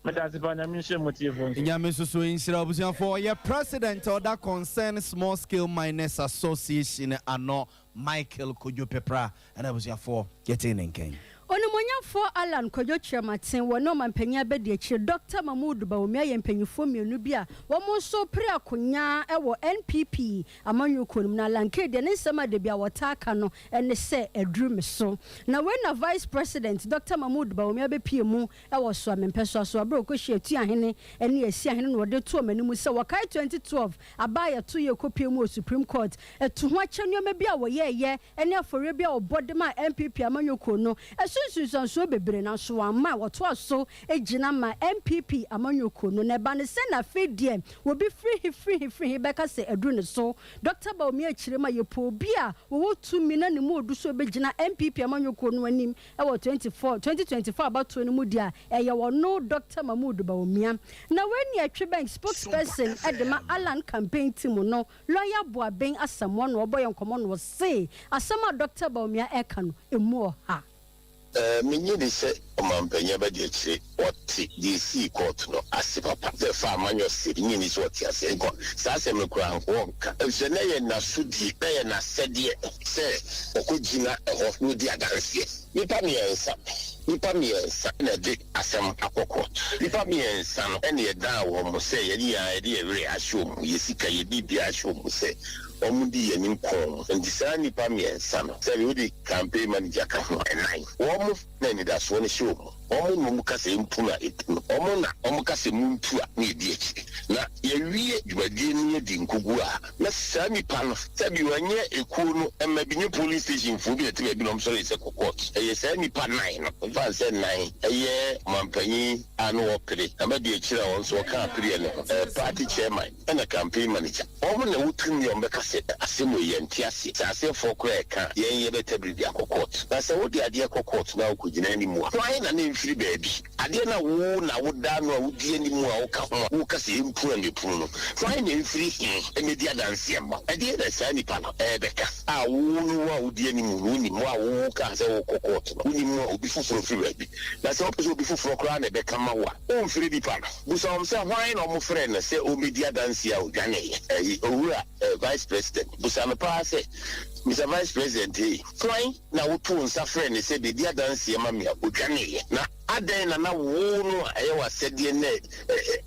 Speaker 17: Meda ase paa Nyame nhyira mo tiefoɔ nso.
Speaker 1: Nyame nso so nhyira abusuafoɔ. Ɔyɛ President a ɔda Concern Small Scale Miners Association ano Michael Kojo Pepra ɛna abusuafoɔ yɛtee ne nkɛn.
Speaker 2: Onimuonyamfoɔ Allan Kwadwo Kyerematen wɔ ne Ɔmanpanyin Abadiakyire Dɔkta Mahmood Bawumia yɛ mpanyinfoɔ mmienu bi a wɔn nso repere akonyaa wɔ NPP amanyɔkuo no mu. Na Allan Kay deɛ ne nsɛm a dabi a wɔtaa ka no ne sɛ aduru me so. Na wei na Vice President Dɔkta Mahmood Bawumia bɛpue mu wɔ Soame mpɛsoa so berɛ a ɔkɔhyiaa Atuahene ne Asiahene na wɔde too wɔn anim sɛ wɔkae 2012 aba a yɛto yɛ kɔpue mu wɔ Supreme Court atu ho akyɛ nneɛma bi a wɔyɛeɛ ne afɔreɛ bi a wɔbɔ de maa NPP amanyɔkuo no. so nsunsuansoɔ bebree nanso wamma a wɔtoa so gyina ma NPP amanyɔkuo no na ɛba no sɛ na afei deɛ obi firi he firi he firi he bɛka sɛ aduru ne so. Dɔkta Bawumia kyerɛ mu a yɛpɛ obi a wɔwɔ tumi na ne mu ɔdu sɛ ɔbɛgyina NPP amanyɔkuo no anim wɔ 24 2024 abatoɔ no mu deɛ a ɛyɛ ɔno Dɔkta Mahmood Bawumia. Na wei ne Ɛtwe Bank spokesperson de ma Allan campaign team no Lɔya Boaben Asamoah na ɔbɔ yɛn nkɔmmɔ na ɔse asɛm a Dɔkta Bawumia ɛka no ɛmu ɔha.
Speaker 18: Minnye nni sɛ ɔmampanyin abadiakyire ɔte deɛ esii kɔɔto no ase papa sɛ ɛfa amanyɔ se minnye nni sɛ ɔte aseɛ nkɔ saa asɛm no koraa nko ɔnka efisɛ na ɛyɛ n'asodie na ɛyɛ n'asɛdeɛ sɛ ɔkɔgyina ɛhɔ na ɔdi adanseɛ. Nnipa mmiɛnsa nnipa mmiɛnsa na ɛde asɛm akɔ kɔɔto nnipa mmiɛnsa no na yɛdaa wɔn sɛ yɛn nyinaa yɛde yɛn werɛ ahyɛ wɔn mu yɛn sika yɛn biribiara ahyɛ wɔn mu sɛ wɔdi yɛn anim kɔn mu. Enti saa nnipa mmiɛnsa no, sɛbe wode campaign manager ka ho a, nnan. Wɔn na anidasoɔ no hyɛ wɔn mu. Wɔn na wɔka sɛ ɛmpunu a, ɛpunu. Wɔn na wɔka sɛ montu a, na yɛdi akyire. Na yɛwie dwumadie no yɛdi nkoguo a, na saa nnipa no, sɛbe wɔnyɛ ekuo no mma bi, nyɛ polling station foɔ bi na ɛte baabi na wɔsɔree sɛ kɔ court. Ɛyɛ saa nnipa nnan no, mfa no sɛ nnan, ɛyɛ ɔmanpanin a na ɔpere, na madi akyire a ɔno nso ɔka apereɛ no ho, party chairman, ɛna campaign manager. Wɔn na ɛwɔ tumi a wɔbɛka sɛ asɛm wei yɛnte aseɛ. Sɛ aseɛfoɔ koraa ɛka a, yɛn yɛbɛta biribi akɔ court. Na sɛ wode adeɛ kɔ court na wokɔgyina anim a, hwan na na ɛmfiri baabi? Adeɛ no a wo na woda ano a wodi anim a woka ho a woka sɛ ɛmpunu a mɛpunu no, hwan na ɛmfiri he mmɛdi adanseɛ mma wo? Ɛdeɛn na saa nipa no ɛrebɛka a wo ne wo a wodi anim no wonim, wo a wokaa sɛ worekɔ court no wonim a obi foforɔ firi baabi? Na sɛ wopɛ sɛ obi foforɔ koraa na ɛbɛka ma wo a, womfrɛ nipa no. Bisa wɔn sɛ, Hwan na wɔfrɛɛ no sɛ ɔmmɛdi adanseɛ a ɔdwaneeɛ? Ɛyi, Owura eh, Vice President, bisa no paa sɛ, Mister Vice President ei, hwan na wotoo nsa frɛɛ no sɛ bɛdi adanseɛ ma me a ɔdwaneeɛ? Na adɛn na na wo no a ɛyɛ w'asɛdeɛ na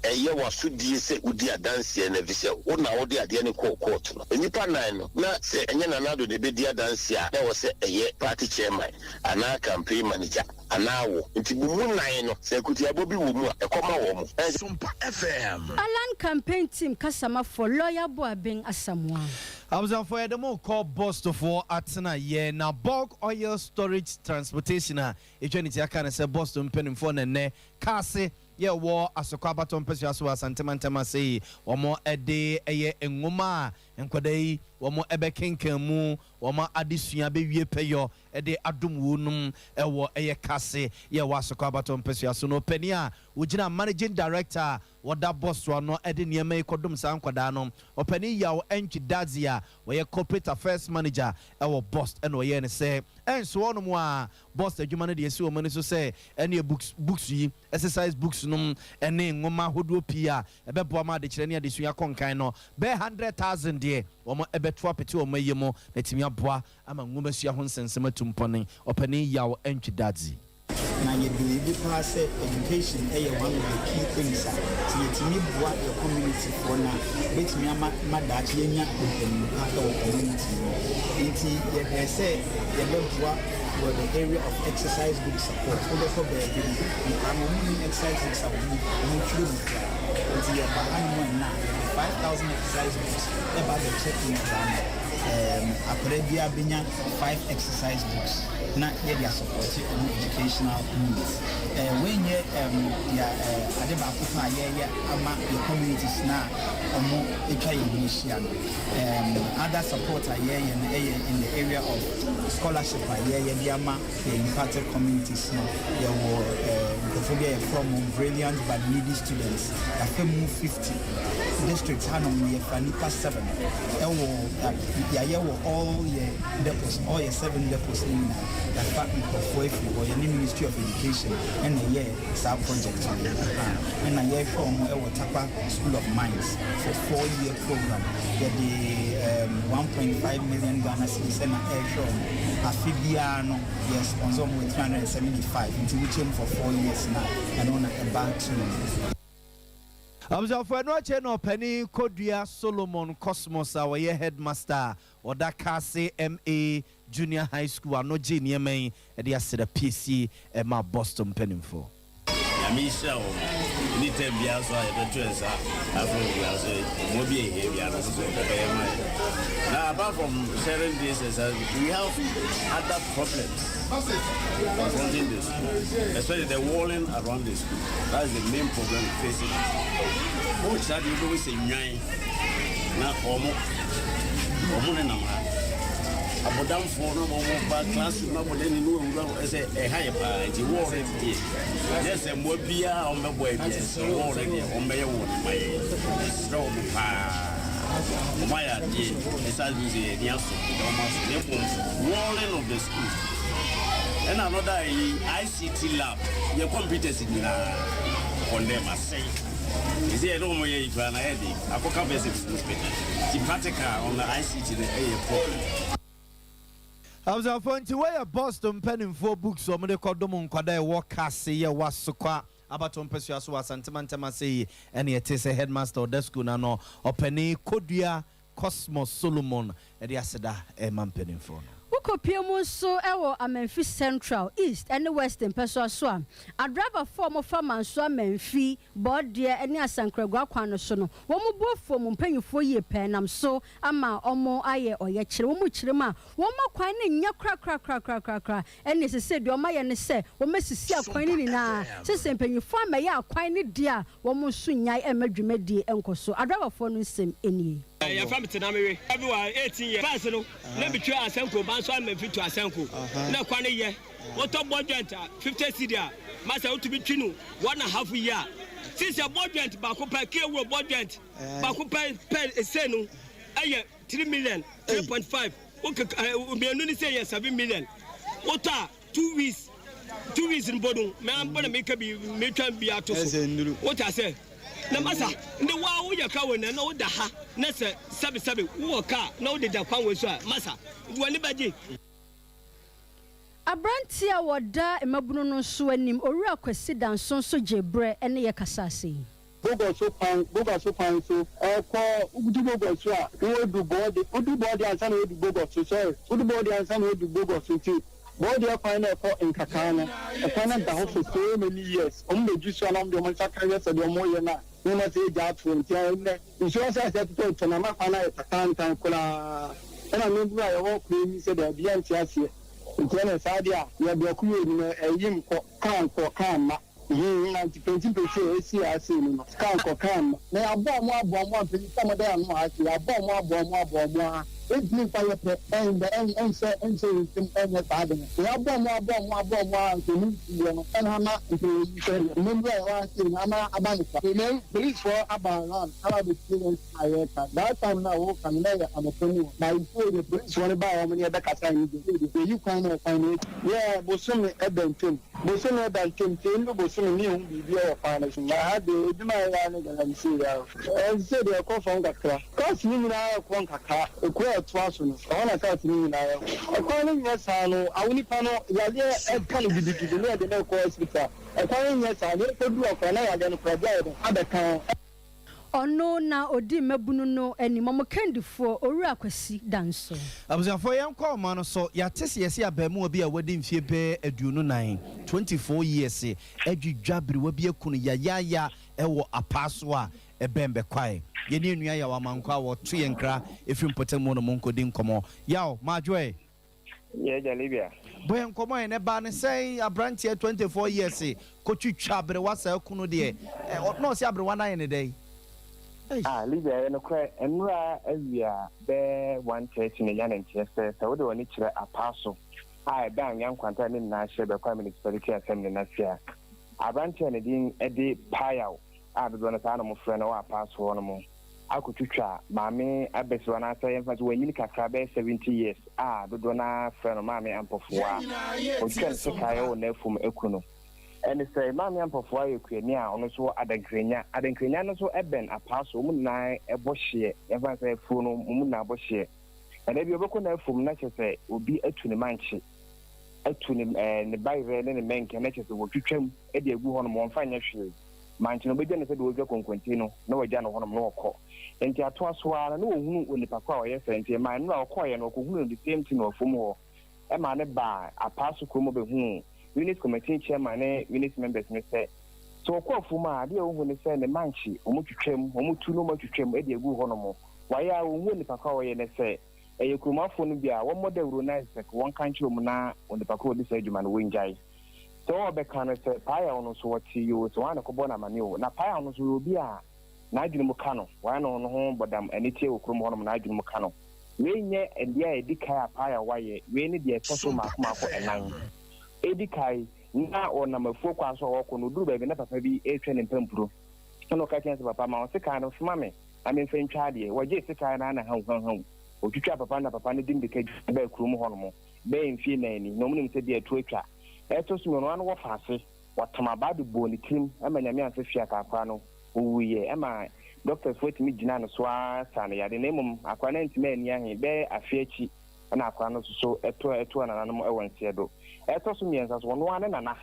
Speaker 18: ɛyɛ w'asodie sɛ wodi adanseɛ no, efisɛ wo na wode adeɛ no kɔɔ kɔɔto no? Nnipa nnan no, na sɛ ɛnyɛ Nana Addo na ɛbɛdi adanseɛ a, na ɛwɔ sɛ ɛyɛ party chairman anaa campaign manager. Anaa wo. Nti mo mu nnan no, sɛ akutiabɔ bi wɔ mu a, ɛkɔ ma wɔn. Ɛnsɛ.
Speaker 8: Sompa FM.
Speaker 2: Allan Campaign Team kasamafoɔ, Lawyer Boabeng Asamoah.
Speaker 1: Abusuafoɔ yɛde mo rekɔ Bostofoɔ atenaeɛ na Bulk Oil Storage Transportation a ɛtwa ne ti aka no sɛ Bosto mpanimfoɔ na ɛnnɛ Kaase yɛ wɔ Asokwa abatoɔ mpasua so wɔ Asante mantam ase yi wɔn de ɛyɛ nwoma a nkwadaa yi wɔn bɛkenkan mu wɔn adesua bɛwie pɛyɔ de adom wonum wɔ ɛyɛ kase yɛ wɔ Asokwa abatoɔ mpasua so no ɔpanin a ɔgyina Managing Director a wɔda bɔso ano de nneɛma yi kɔdom saa nkwadaa no ɔpanin Yaw Antwi Dadzie a ɔyɛ Corporate Affairs Manager wɔ Bost na ɔyɛɛ no sɛ ɛnso hɔnom a Bost adwuma no de asi wɔn ani so sɛ ɛneɛ books books yi exercise books nom ne nwoma ahodoɔ pii a ɛbɛboa ma adekyerɛ ne adesua akɔ nkan no bɛyɛ 100,000 deɛ wɔn ɛbɛto apete wɔn ayie mu na atumi aboa ama nwomasua ho nsɛnsɛm atu mpɔn Ɔpanin Yaw Antwi Dadzie.
Speaker 19: Na yɛ believe paa sɛ education yɛ one of the key things a sɛ yɛtumi boa yɛ community foɔ no a ɛbɛtumi ama ma daakye yɛanya mpanin pa wɔ community no mu. Nti yɛhwɛɛ sɛ yɛbɛboa wɔ the area of exercise book support. Wobɛkɔ baabi no nkwadaa no wɔn nni exercise books a wɔn wɔtwerɛ mu koraa. Nti yɛba hanom ɛnnɛ a yɛde 5000 exercise books ɛba abɛkyɛ nkwadaa no. Erm akwadaa biara bɛnya five exercise books na yɛde asupɔte wɔn educational needs. Eh, wei nyɛ erm deɛ eh, ade baako pɛ a yɛreyɛ ama yɛ communities no a wɔn atwa yɛn ho ahyia no. Erm other support a yɛreyɛ no yɛ in the area of scholarship a yɛreyɛ de ama yɛ impacted communities no. Yɛwɔ eh, nkurɔfoɔ bi a yɛfrɛ wɔn brilliant but needy students. Yɛafa mu 50. District hanom no yɛfa nnipa seven ɛwɔ yɛayɛ wɔ all yɛ depots all yɛ seven depots no nyinaa yɛafa nkurɔfoɔ afiri hɔ yɛne Ministry of Education ɛna ɛyɛɛ saa project no aha ɛna yɛhwɛ wɔn ɛwɔ Tarkwa School of Mines for four year program yɛde um, 1.5 million Ghana cedis ɛna ɛrehwɛ wɔn afe biara no yɛ sponsor wɔn wɔ 375 nti wokyɛ mu for 4 years na ɛno na ɛba to.
Speaker 1: Abusuafo, ɛno akyire na ɔpanin Kodua Solomon Cosmos a ɔyɛ headmaster a ɔda Kaase MA Junior High School ano gyee nneɛma yi de aseda piesie maa Boston mpanimfoɔ.
Speaker 20: Nyame nhyira wɔn. Anytime biara so a yɛbɛto yɛn nsa afrɛ obiara so wɔn. bi a ɛhia biara no nso ɔbɛyɛ ma yɛ. Na apart from sharing this, we have other problems confronting the school, especially the walling around the school. That's the main problem facing us. Wokyerɛ adeɛ wobɛhu sɛ nnwan na ɔmo nenam ha. Abɔdamfoɔ na ɔmo ba classroom na abɔdan ni no awura ɛsɛ ɛha yɛ paa nti wall no deɛ yɛ sɛ mmoa biara a ɔmo bɛbɔ yɛ deɛ sɛ wall no deɛ ɔmo bɛyɛ wɔ ne ma yɛ ɛsrɛ ɔmo paa ɔmo ayɛ adeɛ ɛsan bi sɛ yɛni aso ɛda ɔmo aso na mmom walling of the school ɛna another yi ICT lab yɛ computers nyinaa condemn asɛe ɛsɛ yɛde ɔmo yɛ yi koraa na yɛ de akɔka bɛsɛ ti practical on the ICT no ɛyɛ problem.
Speaker 1: Abusuafoɔ, nti wɔyɛ Boston mpanimfoɔ books a wɔde kɔdom nkwadaa ɛwɔ kase yɛ wasokwa abato mpɛsua so wɔ Asantemantam ase yi ɛne ɛte sɛ headmaster ɔda school na no ɔpanin Kodua Cosmos Solomon ɛde aseda ɛma mpanimfoɔ no.
Speaker 2: Wokɔpie mu nso wɔ Amanfi Central, East ne West mpɛsoa so a, adraivafoɔ a wɔfa Manso Amanfi, Bɔɔdeɛ ne Asankragua kwan no so no, wɔn bo afu wɔn mpanyinfoɔ yie pɛɛ nam so ama wɔn ayɛ ɔyɛkyerɛ. Wɔn kyerɛ mu a, wɔn akwan no nyɛ korakorakorakorakora. Ɛnneɛ sesei deɛ wɔayɛ ne sɛ wɔasisi akwan no nyinaa sɛ sɛ mpanyinfoɔ ammɛyɛ akwan no deɛ a, wɔn nso nnyae mma dwumadie nkɔ so. Adraivafoɔ no nsɛm nie.
Speaker 21: Yɛfrɛ me Tenamewe. Me wɔ 18 years. First no, na me twa asanko, ba nso ama fi to asanko. Na kwan yɛ, wotɔ ball joint a 50 cedi a, masa wotumi twi no one and half year. Sisi a ball joint baako pɛ, kia wuro ball joint baako pɛ pɛ ese no ɛyɛ 3 million, 3.5. Wokeka mmienu ne sɛ yɛ 7 million. Wotɔ a 2 weeks, 2 weeks mpo no, mɛ mbɔ na meka bi metwa bi ato so. Wote asɛ na masa ne wa woyɛ ka wɔ na na woda ha na sɛ sɛbesɛbe wowɔ kaa na wode da kwan wɔ so a masa w'ani bɛgye.
Speaker 2: Aberanteɛ a wɔda mmabunu no nso anim, Owura Kwasi Danso nso gye berɛ ne yɛ kasa ase yi.
Speaker 22: Bogoso kwan, Bogoso kwan so ɛkɔ wodu Bogoso a wodu bɔɔde wodu bɔɔde ansa na wodu Bogoso, sorry, wodu bɔɔde ansa na wodu Bogoso. Nti bɔɔde kwan na ɛkɔ Nkakaa no, ɛkwan no da hɔ for so many years. Ɔmo bɛgye so a na ɔmo de ɔmo nsa ka yɛ sɛ deɛ ɔmo yɛ no a nneɛma sɛ egya ato. Nti ɛnɛ nsuo asɛ asɛ totɔ tɔ na ama kwan no ayɛ tatantan koraa. Ɛna mmabunu a yɛwɔ kuro yi sɛ daabi yɛnte aseɛ. Nti ɛna saa deɛ a yɛ brɔko yɛ onim ɛyi nkɔ kaa nkɔ kaa mma na nti pɛnti a esi ase no no kaa nkɔ kaa mma na yɛabɔ ɔmo abɔ ɔmo a mpanyinfoɔ a wɔda yɛn ano ase yɛabɔ ɔmo abɔ ɔmo abɔ ɔmo a ɛntumi nfa yɛ pɛ ɛnbɛ ɛn ɛnhyɛ ɛnhyɛ yɛn nsam ɛnyɛ saa de no na yɛabɔ ɔmo abɔ ɔmo abɔ ɔmo a nkɔmu ntiiɛ no ɛna ama mpanyinfoɔ sɛ mmabunu a yɛwɔ ase no ama aba ne sa ɛnɛ polisifoɔ aba around aba abɛtie yɛn a yɛreka. That time na wɔka no na yɛ anɔpɛ mu na nsuo de polisifoɔ no baa wɔn ne yɛbɛkasa ne de yɛyi kwan na ɛkwan no yɛ bosome ɛbɛ ntɛm bosome ɛda ntɛm tie ndu bosome ne ehu biribi ɛwɔ kwan no so. Na ha de edwuma a yɛyɛ ne galamsey yɛ ɛnsɛ deɛ ɛkɔ fam kakra. Cars ne nyinaa ɛkɔ nkakra ekuro a ɛtoa so no ɛhɔ na cars ne nyinaa ɛkɔ. Ɛkwan no nyɛ saa no awo nipa no yadeɛ ɛka no gidigidi ne yɛde no ɛkɔ hospital. Ɛkwan no nyɛ saa ne ɛkɔdu akora na yadeɛ no kora bi ayɛ dɛ abɛka ho.
Speaker 2: Ɔno na odi mmabunu no anim, ɔmo kandifoɔ, Owura Kwasi Danso.
Speaker 1: Abusuafoɔ, yɛnkɔ ɔma no so. Yɛate sɛ yɛsɛ abaamuwa bi a wadi mfeɛ bɛɛ 24, 24 years, adwidwa berewa bi aku no yayaaya ɛwɔ apaa so a ɛbɛn bɛkwae. Yɛne nnua Yaw Amankɔ a wɔto yɛn nkra ɛfiri mpɔtam mu no mo nkɔdi nkɔmmɔ. Yaw maadwoɛ.
Speaker 23: Yɛ Libya.
Speaker 1: Bɔyɛ nkɔmmɔ yɛ ne ba ne sɛn aberanteɛ 24 years kɔtwitwa aberewa saa ku no deɛ na ɔsɛ aberewa no ayɛ ne dɛn?
Speaker 23: Ah, Libya, yɛ nokorɛ. Nnora awia bɛɛ 1:30 na nya ne nteɛ sɛ wode w'ani kyerɛ apaa so a ɛda Anwea Nkwanta ne nyinaa hyɛ Bɛkwae Municipality Assembly no ase a, aberanteɛ a ne din de Payaw a dodoɔ no saa na mofrɛ no wɔ apaa so hɔ no mu akotwitwa maame abɛsiwa no asɛ yɛmfa sɛ wanyini kakra bɛyɛ 70 years a dodoɔ no frɛ no Maame Ampɔfoa. Ɔtwa ne sekaeɛ wɔ n'afum aku no. Ɛne sɛ Maame Ampɔfoa yɛ kuani a ɔno nso wɔ Adankranya. Adankranya no nso bɛn apaa so. Wɔn nyinaa ɛbɔ hyeɛ, yɛmfa sɛ afuo no wɔn nyinaa bɔ hyeɛ. Ɛnɛ bi ɔbɛkɔ n'afum na kyerɛ sɛ obi atu ne mankye, atu ne ne bayerɛ ne ne mɛnkɛ na kyerɛ sɛ wɔtwitwam de agu hɔnom, wɔmfa nyɛ hwee. Mankye no ɔbɛgya no sɛ deɛ wɔdwa konkonti no na wɔagya no hɔnom na wɔkɔ. Nti atoa so ara na wɔhunu onipa ko a ɔyɛ sɛ nti ɛmaa nnora ɔkɔɔeɛ no ɔkɔhunu no the same thing wɔ fam hɔ. Ɛmaa ne baa apaa so kurom bɛhunu unit committee chairman ne unit members no sɛ Sɛ ɔkɔ afuom a, adeɛ a ɔhu ne sɛ ne mankye, wɔtwitwam, wɔtu na wɔatwitwam de agu hɔnom. Wayɛ a ɔnhu onipa ko a ɔyɛ ne sɛ ɛyɛ kuromafoɔ no bi a, wɔmmɔ dawuro na sɛ wɔnka nkyerɛ wɔn na onipa ko a ɔdi saa adwuma no wɔngyae. Sɛ wɔbɛka no sɛ Paayaw no nso ɔte yoo, sɛ wɔn a na ɛkɔbɔ no amane oo. Na Paayaw no nso ɔyɛ obi a n'adwene mu ka no, wayɛ no no ho bɔdam aniteɛ wɔ kurom hɔnom, n'adwene mu ka no. Wei nyɛ deɛ a ɛdi kan a Paayaw ayɛ, wei ne deɛ ɛtɔ so mmaako mmaako ɛnan. Ɛdi kan, na ɔnam afuo kwan so a ɔrekɔ no, ɔduruu baabi na papa bi retwa ne mpampuro. Ɛnna ɔka kyerɛɛ no sɛ, Papa, ma wo sekan no soma me na memfa ntwa adeɛ. Wɔgyee sekan no ara na hauhauhau. Ɔtwitwaa papa no na papa no de mmirika dwane baa kurom hɔnom. Bɛyɛ mfeɛ nnan ni, na wɔnim sɛ deɛ ɛto atwa. Ɛtɔ so mmienu, ɔno ara no wɔfa ase. Wɔtam abaa de bɔɔ ne tirim ma Nyame amfa fie aka akwadaa no. Ɔwuiɛ. Ɛma dɔktasfoɔ tumi gyinaa no so ara saa no yadeɛ. Na mmom akwadaa no antumi anni ahe. Bɛyɛ afe akyi na akwadaa no nso so toaa nananom wɔ nseɛ do. Ɛtɔ so mmiɛnsa nso, ɔno ara ne nana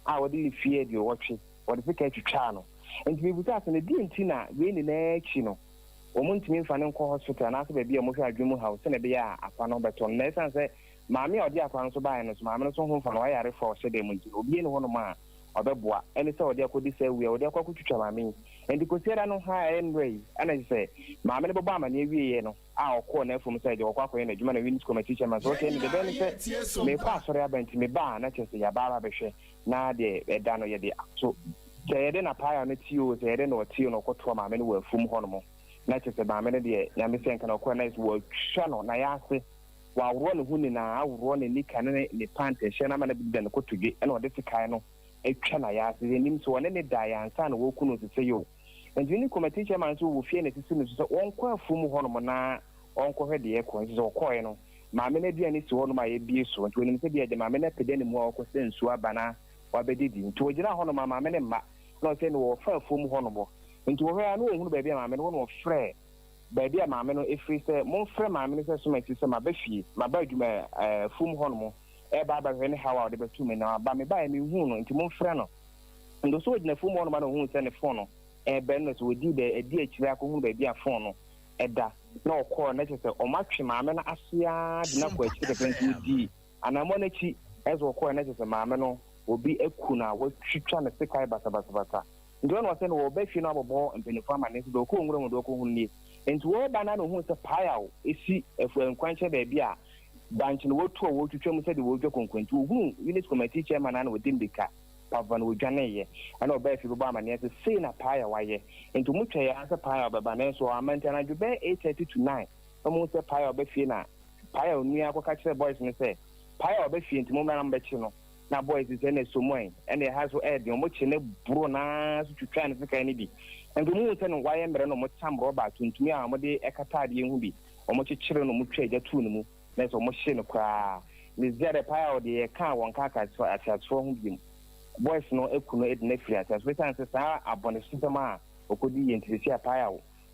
Speaker 23: a ɔde ne fie aduowɔtwe, wɔde sekan twitwaa no. Enti mebisaa sɛ, na deɛn nti na wei nyinaa akyi no, wɔntumi mfa no nkɔ hospital anaasɛ baabi a wɔhwɛ adwene mu haw sɛnea ɛbɛyɛ a akwadaa no ho bɛtɔ no? Na ɛsiane sɛ maame a ɔde akwadaa no nso baeɛ no nso, maame no nso ho mfa no, wayɛ yarefoɔ a ɔhyɛ dan mu nti no, obiara nni hɔnom a ɔbɛboa. Ɛne sɛ ɔde akɔdi saa awu yi a, ɔde akɔ akɔtwitwa maame yi. Enti Kwasiada no, a ɛyɛ nnora yi, ɛna kyerɛ sɛ maame no bɛbɔ amanneɛ wieeɛ no, a ɔkɔɔ n'afuom sɛ agya ɔkɔ akɔyɛ n'adwuma na Eunice Committee chairman sɛ okay ɛnde deɛ ɛbɛyɛ ne sɛ merekɔ asɔre aba nti meba a na kyerɛ sɛ yɛaba aba abɛhwɛ na deɛ ɛda no yɛde ato sɛ yɛde na paaya no ti o sɛ yɛde na ɔte o na ɔkɔtoa maame no wɔ afuom hɔnom na kyerɛ sɛ maame no deɛ nyame sɛ nka na ɔkɔɛ na yɛ sɛ wɔatwa no na yɛase wɔaworɔ ne ho nyinaa aworɔ ne nika ne ne pant ɛhyɛ no ama no abɛdeda ne kotodwe ɛna ɔde sekae no atwa na yɛase yɛnim sɛ ɔne ne daeɛ ansa na wɔku no sesei o. Enti ne committee chairman nso wɔ fie na esisi no so sɛ ɔnkɔ afuom hɔnom na ɔnkɔhwɛ deɛ ɛrekɔ. Nti sɛ ɔkɔeɛ no, maame no aduane si hɔnom a yɛabue so. Nti ɔnim sɛ bia deɛ maame no apagya ne mu a ɔrekɔsɛ nsuo aba na wabɛdidi. Nti ɔgyinaa hɔnom a maame no mma. Na ɔsɛ no wɔfa afuom hɔnom. Nti ɔhwɛɛ a na ɔnhunu baabi a maame no wɔ na ɔfrɛɛ baabi a maame no firi sɛ momfrɛ maame no sɛ soma asi sɛ maba fie, maba adwuma ɛɛ afuom hɔnom reba abɛhwɛ ne haw a ɔde bɛto me na waba. Mebaeɛ menhuu no nti momfrɛ no. Ndo so ogyina famu hɔnom a na ohun sɛ ne fon no rebɛn no, so odii dɛ adi akyire akohunu baabi a fon no da, na ɔkɔɔ, na kyerɛ sɛ wɔatwe maame no ase ara de no akɔ akyiri kakra, nti odii anammɔn akyi nso ɔkɔɔe, na kyerɛ sɛ maame no obi aku no a watwitwa no sekan basabasabasa. Nti ɔno ɔsɛ no wɔreba fie no abɔbɔ mpanyimfo amanneɛ sɛ deɛ ɔkɔɔ nwura mu deɛ ɔkɔhunu nie. Nti wɔreba no ara na ohuu sɛ paeaw si afu nkwankyɛn baabi a bankye no wɔatu a wɔretwitwa mu sɛdeɛ wɔredwa konko, nti ohuu Unit Committee Chairman no ara na ɔdi mmirika Papa no wɔdwaneeɛ. Ɛna ɔbaa fie bɛbɔɔ amaneɛ sɛ sei na Paayaw ayɛ. Nti wɔn twɛeɛ ara sɛ Paayaw bɛba nanso wamma. Nti anadwo bɛyɛ 8:30 to 9 na wɔhu sɛ Paayaw ba fie na Paayaw nua kɔka kyerɛɛ boys no sɛ Paayaw aba fie nti mommra na mobɛkye no. Na boys sɛ ɛna ɛsɔ mu ɛ, ɛna ɛha nso ɛyɛ den. Wɔkye no boroo no ara so twitwaa ne sekan no bi. Nti wɔhuu sɛ no wayɛ mmerɛ na wɔtam rɔba tuntum a wɔde kata adeɛ ho bi. Wɔkyekyeree no wɔtwaa gya too ne mu. Na sɛ wɔhye no koraa. Mesia dɛ paa a ɔde yɛ kaa wɔn kaa ateasefoɔ ho biom. Boys no aku no de no afiri ateasefoɔ ɛsiane sɛ saa abɔnesosɛm a ɔkɔdi yɛ nti sesia paa a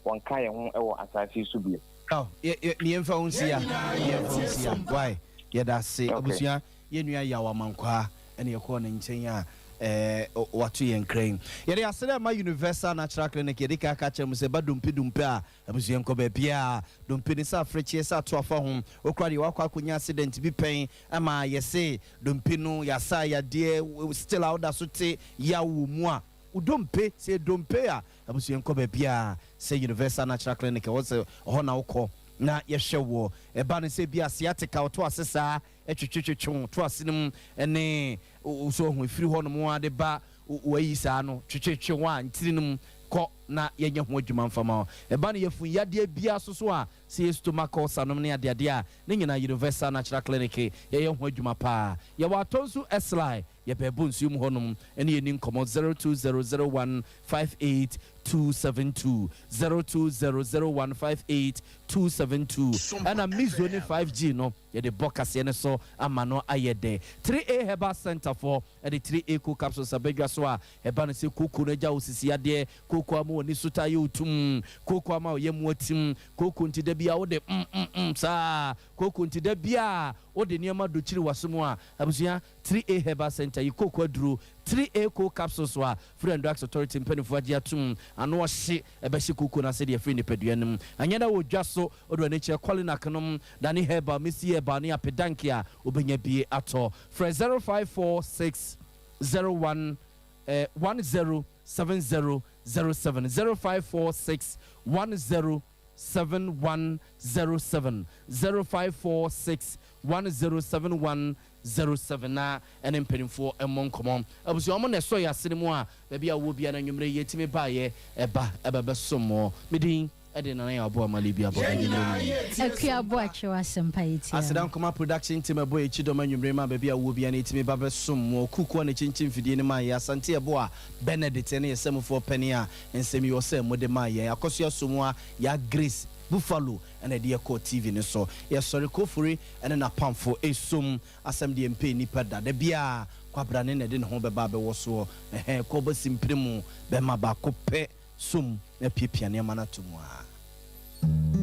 Speaker 23: wɔnka yɛn ho wɔ asaase yi so biom.
Speaker 1: Oh, yɛ, yɛ, yɛmfa wo nsi ya. Yɛmfa wo nsi ya. Why? Yɛda ase. Abusua, yɛn nua Yaw Amankwaa ɛna yɛkɔɔ ne nkyɛn a ɛɛ wato yɛn kra yi. Yɛde aseda ma Universal Natural Clinic. Yɛde kan aka akyerɛ mo sɛ ɛba dompe dompe a, Abusua nkɔ baabiaa, dompe ne sɛ afrekyeɛ sɛ ato afa ho, wokora deɛ wakɔ akɔnya accident bi pɛn ama yɛse dompe no yasa yadeɛ still a woda so te yaw wɔ mu a, wo dompe, sɛ yɛ dompe a, abusua nkɔ baabiaa sɛ Universal Natural Clinic ɛwɔ sɛ ɛhɔ na wokɔ na yɛhwɛ woɔ, ɛba no sɛ ebia sciatica woto ase saa twetwetwetwe wo to ase no mu ne so wahu ɛfiri hɔ nom ara de ba wayi saa no twetwetwe wo a ntini no mu kɔ na yɛnyɛ ho adwuma mfa ma wo. Ɛba no yafunu yadeɛ biara so so a sɛ yɛ stomach ulcer nom ne adeadeɛ a ne nyinaa Universal Natural Clinic yɛyɛ ho adwuma paa. Yɛwɔ Atonsu Eslai yɛbɛn Bonsuo mu hɔ nom ne yɛni nkɔmmɔ 0200158272 0200158272 ɛna Mizo ne 5G no Yɛde bɔ kaseɛ no so ama no ayɛ dɛ. 3A Herbal Centre foɔ de 3A Cool Capsules aba dwa so a ɛba no sɛ kooko no agya wo sisi yadeɛ, kooko ama w'ani so taa yɛ wo tumm, kooko ama wo yam atim, kooko nti da biara wode mm mm mm saa, kooko nti da biara wode nneɛma dokyiri w'aso mu a, abusua, 3A Herbal Centre yi kooko aduro, 3A Cool Capsules a Food and Drugs Authority mpaninfoɔ agye atom, ano ɔhye, ɛbɛhye kooko no ase de afiri nipadua no mu. Anyɛ na wɔ dwa so, wode w'ani kyerɛ Kolinak nom, Dani Herbal, Missy Herbal ne Apedanke a, wobɛnya bi atɔ. Frɛ 0546 01 10 70 07, 0546 10 7107, 0546 1071 07 na ɛne mpanimfoɔ mmɔ nkɔmmɔ. Abusua, wɔn na ɛsɔ yɛn asene mu a baabi a wowɔ biara no anwummerɛ yi yɛtumi baeɛ ɛba ɛbɛbɛsom mo. Me din de Nana Yaw Aboah Malibi Abɔ anwummerɛ no mu.
Speaker 2: Akua Boakye w'asɛmpa yɛ tia
Speaker 1: Aseda
Speaker 2: no.
Speaker 1: Nkoma Production Team ɛbɔ yɛn kyidɔm anwummere ma baabi a wowɔ biara no yɛtumi ba bɛsom mo. Kuku a na ɛkyinkyin mfidie no maa yɛn, Asante Yeboah Benedict ɛne yɛn sɛmufoɔ panin a nsɛm yi ɔsɛ mode maa yɛn, Akosua Somoa, Yaa Grace Buffalo ɛna ɛde yɛn kɔɔ TV no so. Yɛsɔre Kofori ɛne n'apamfo ɛresom asɛm deɛ mpɛ nnipa da. Da biara Kwabrane na ɛde ne ho bɛba abɛwɔ soɔ. Ɛhɛn, kɔba simpire mu bɛma baako pɛ som na apiapia nneɛma no ato mu a.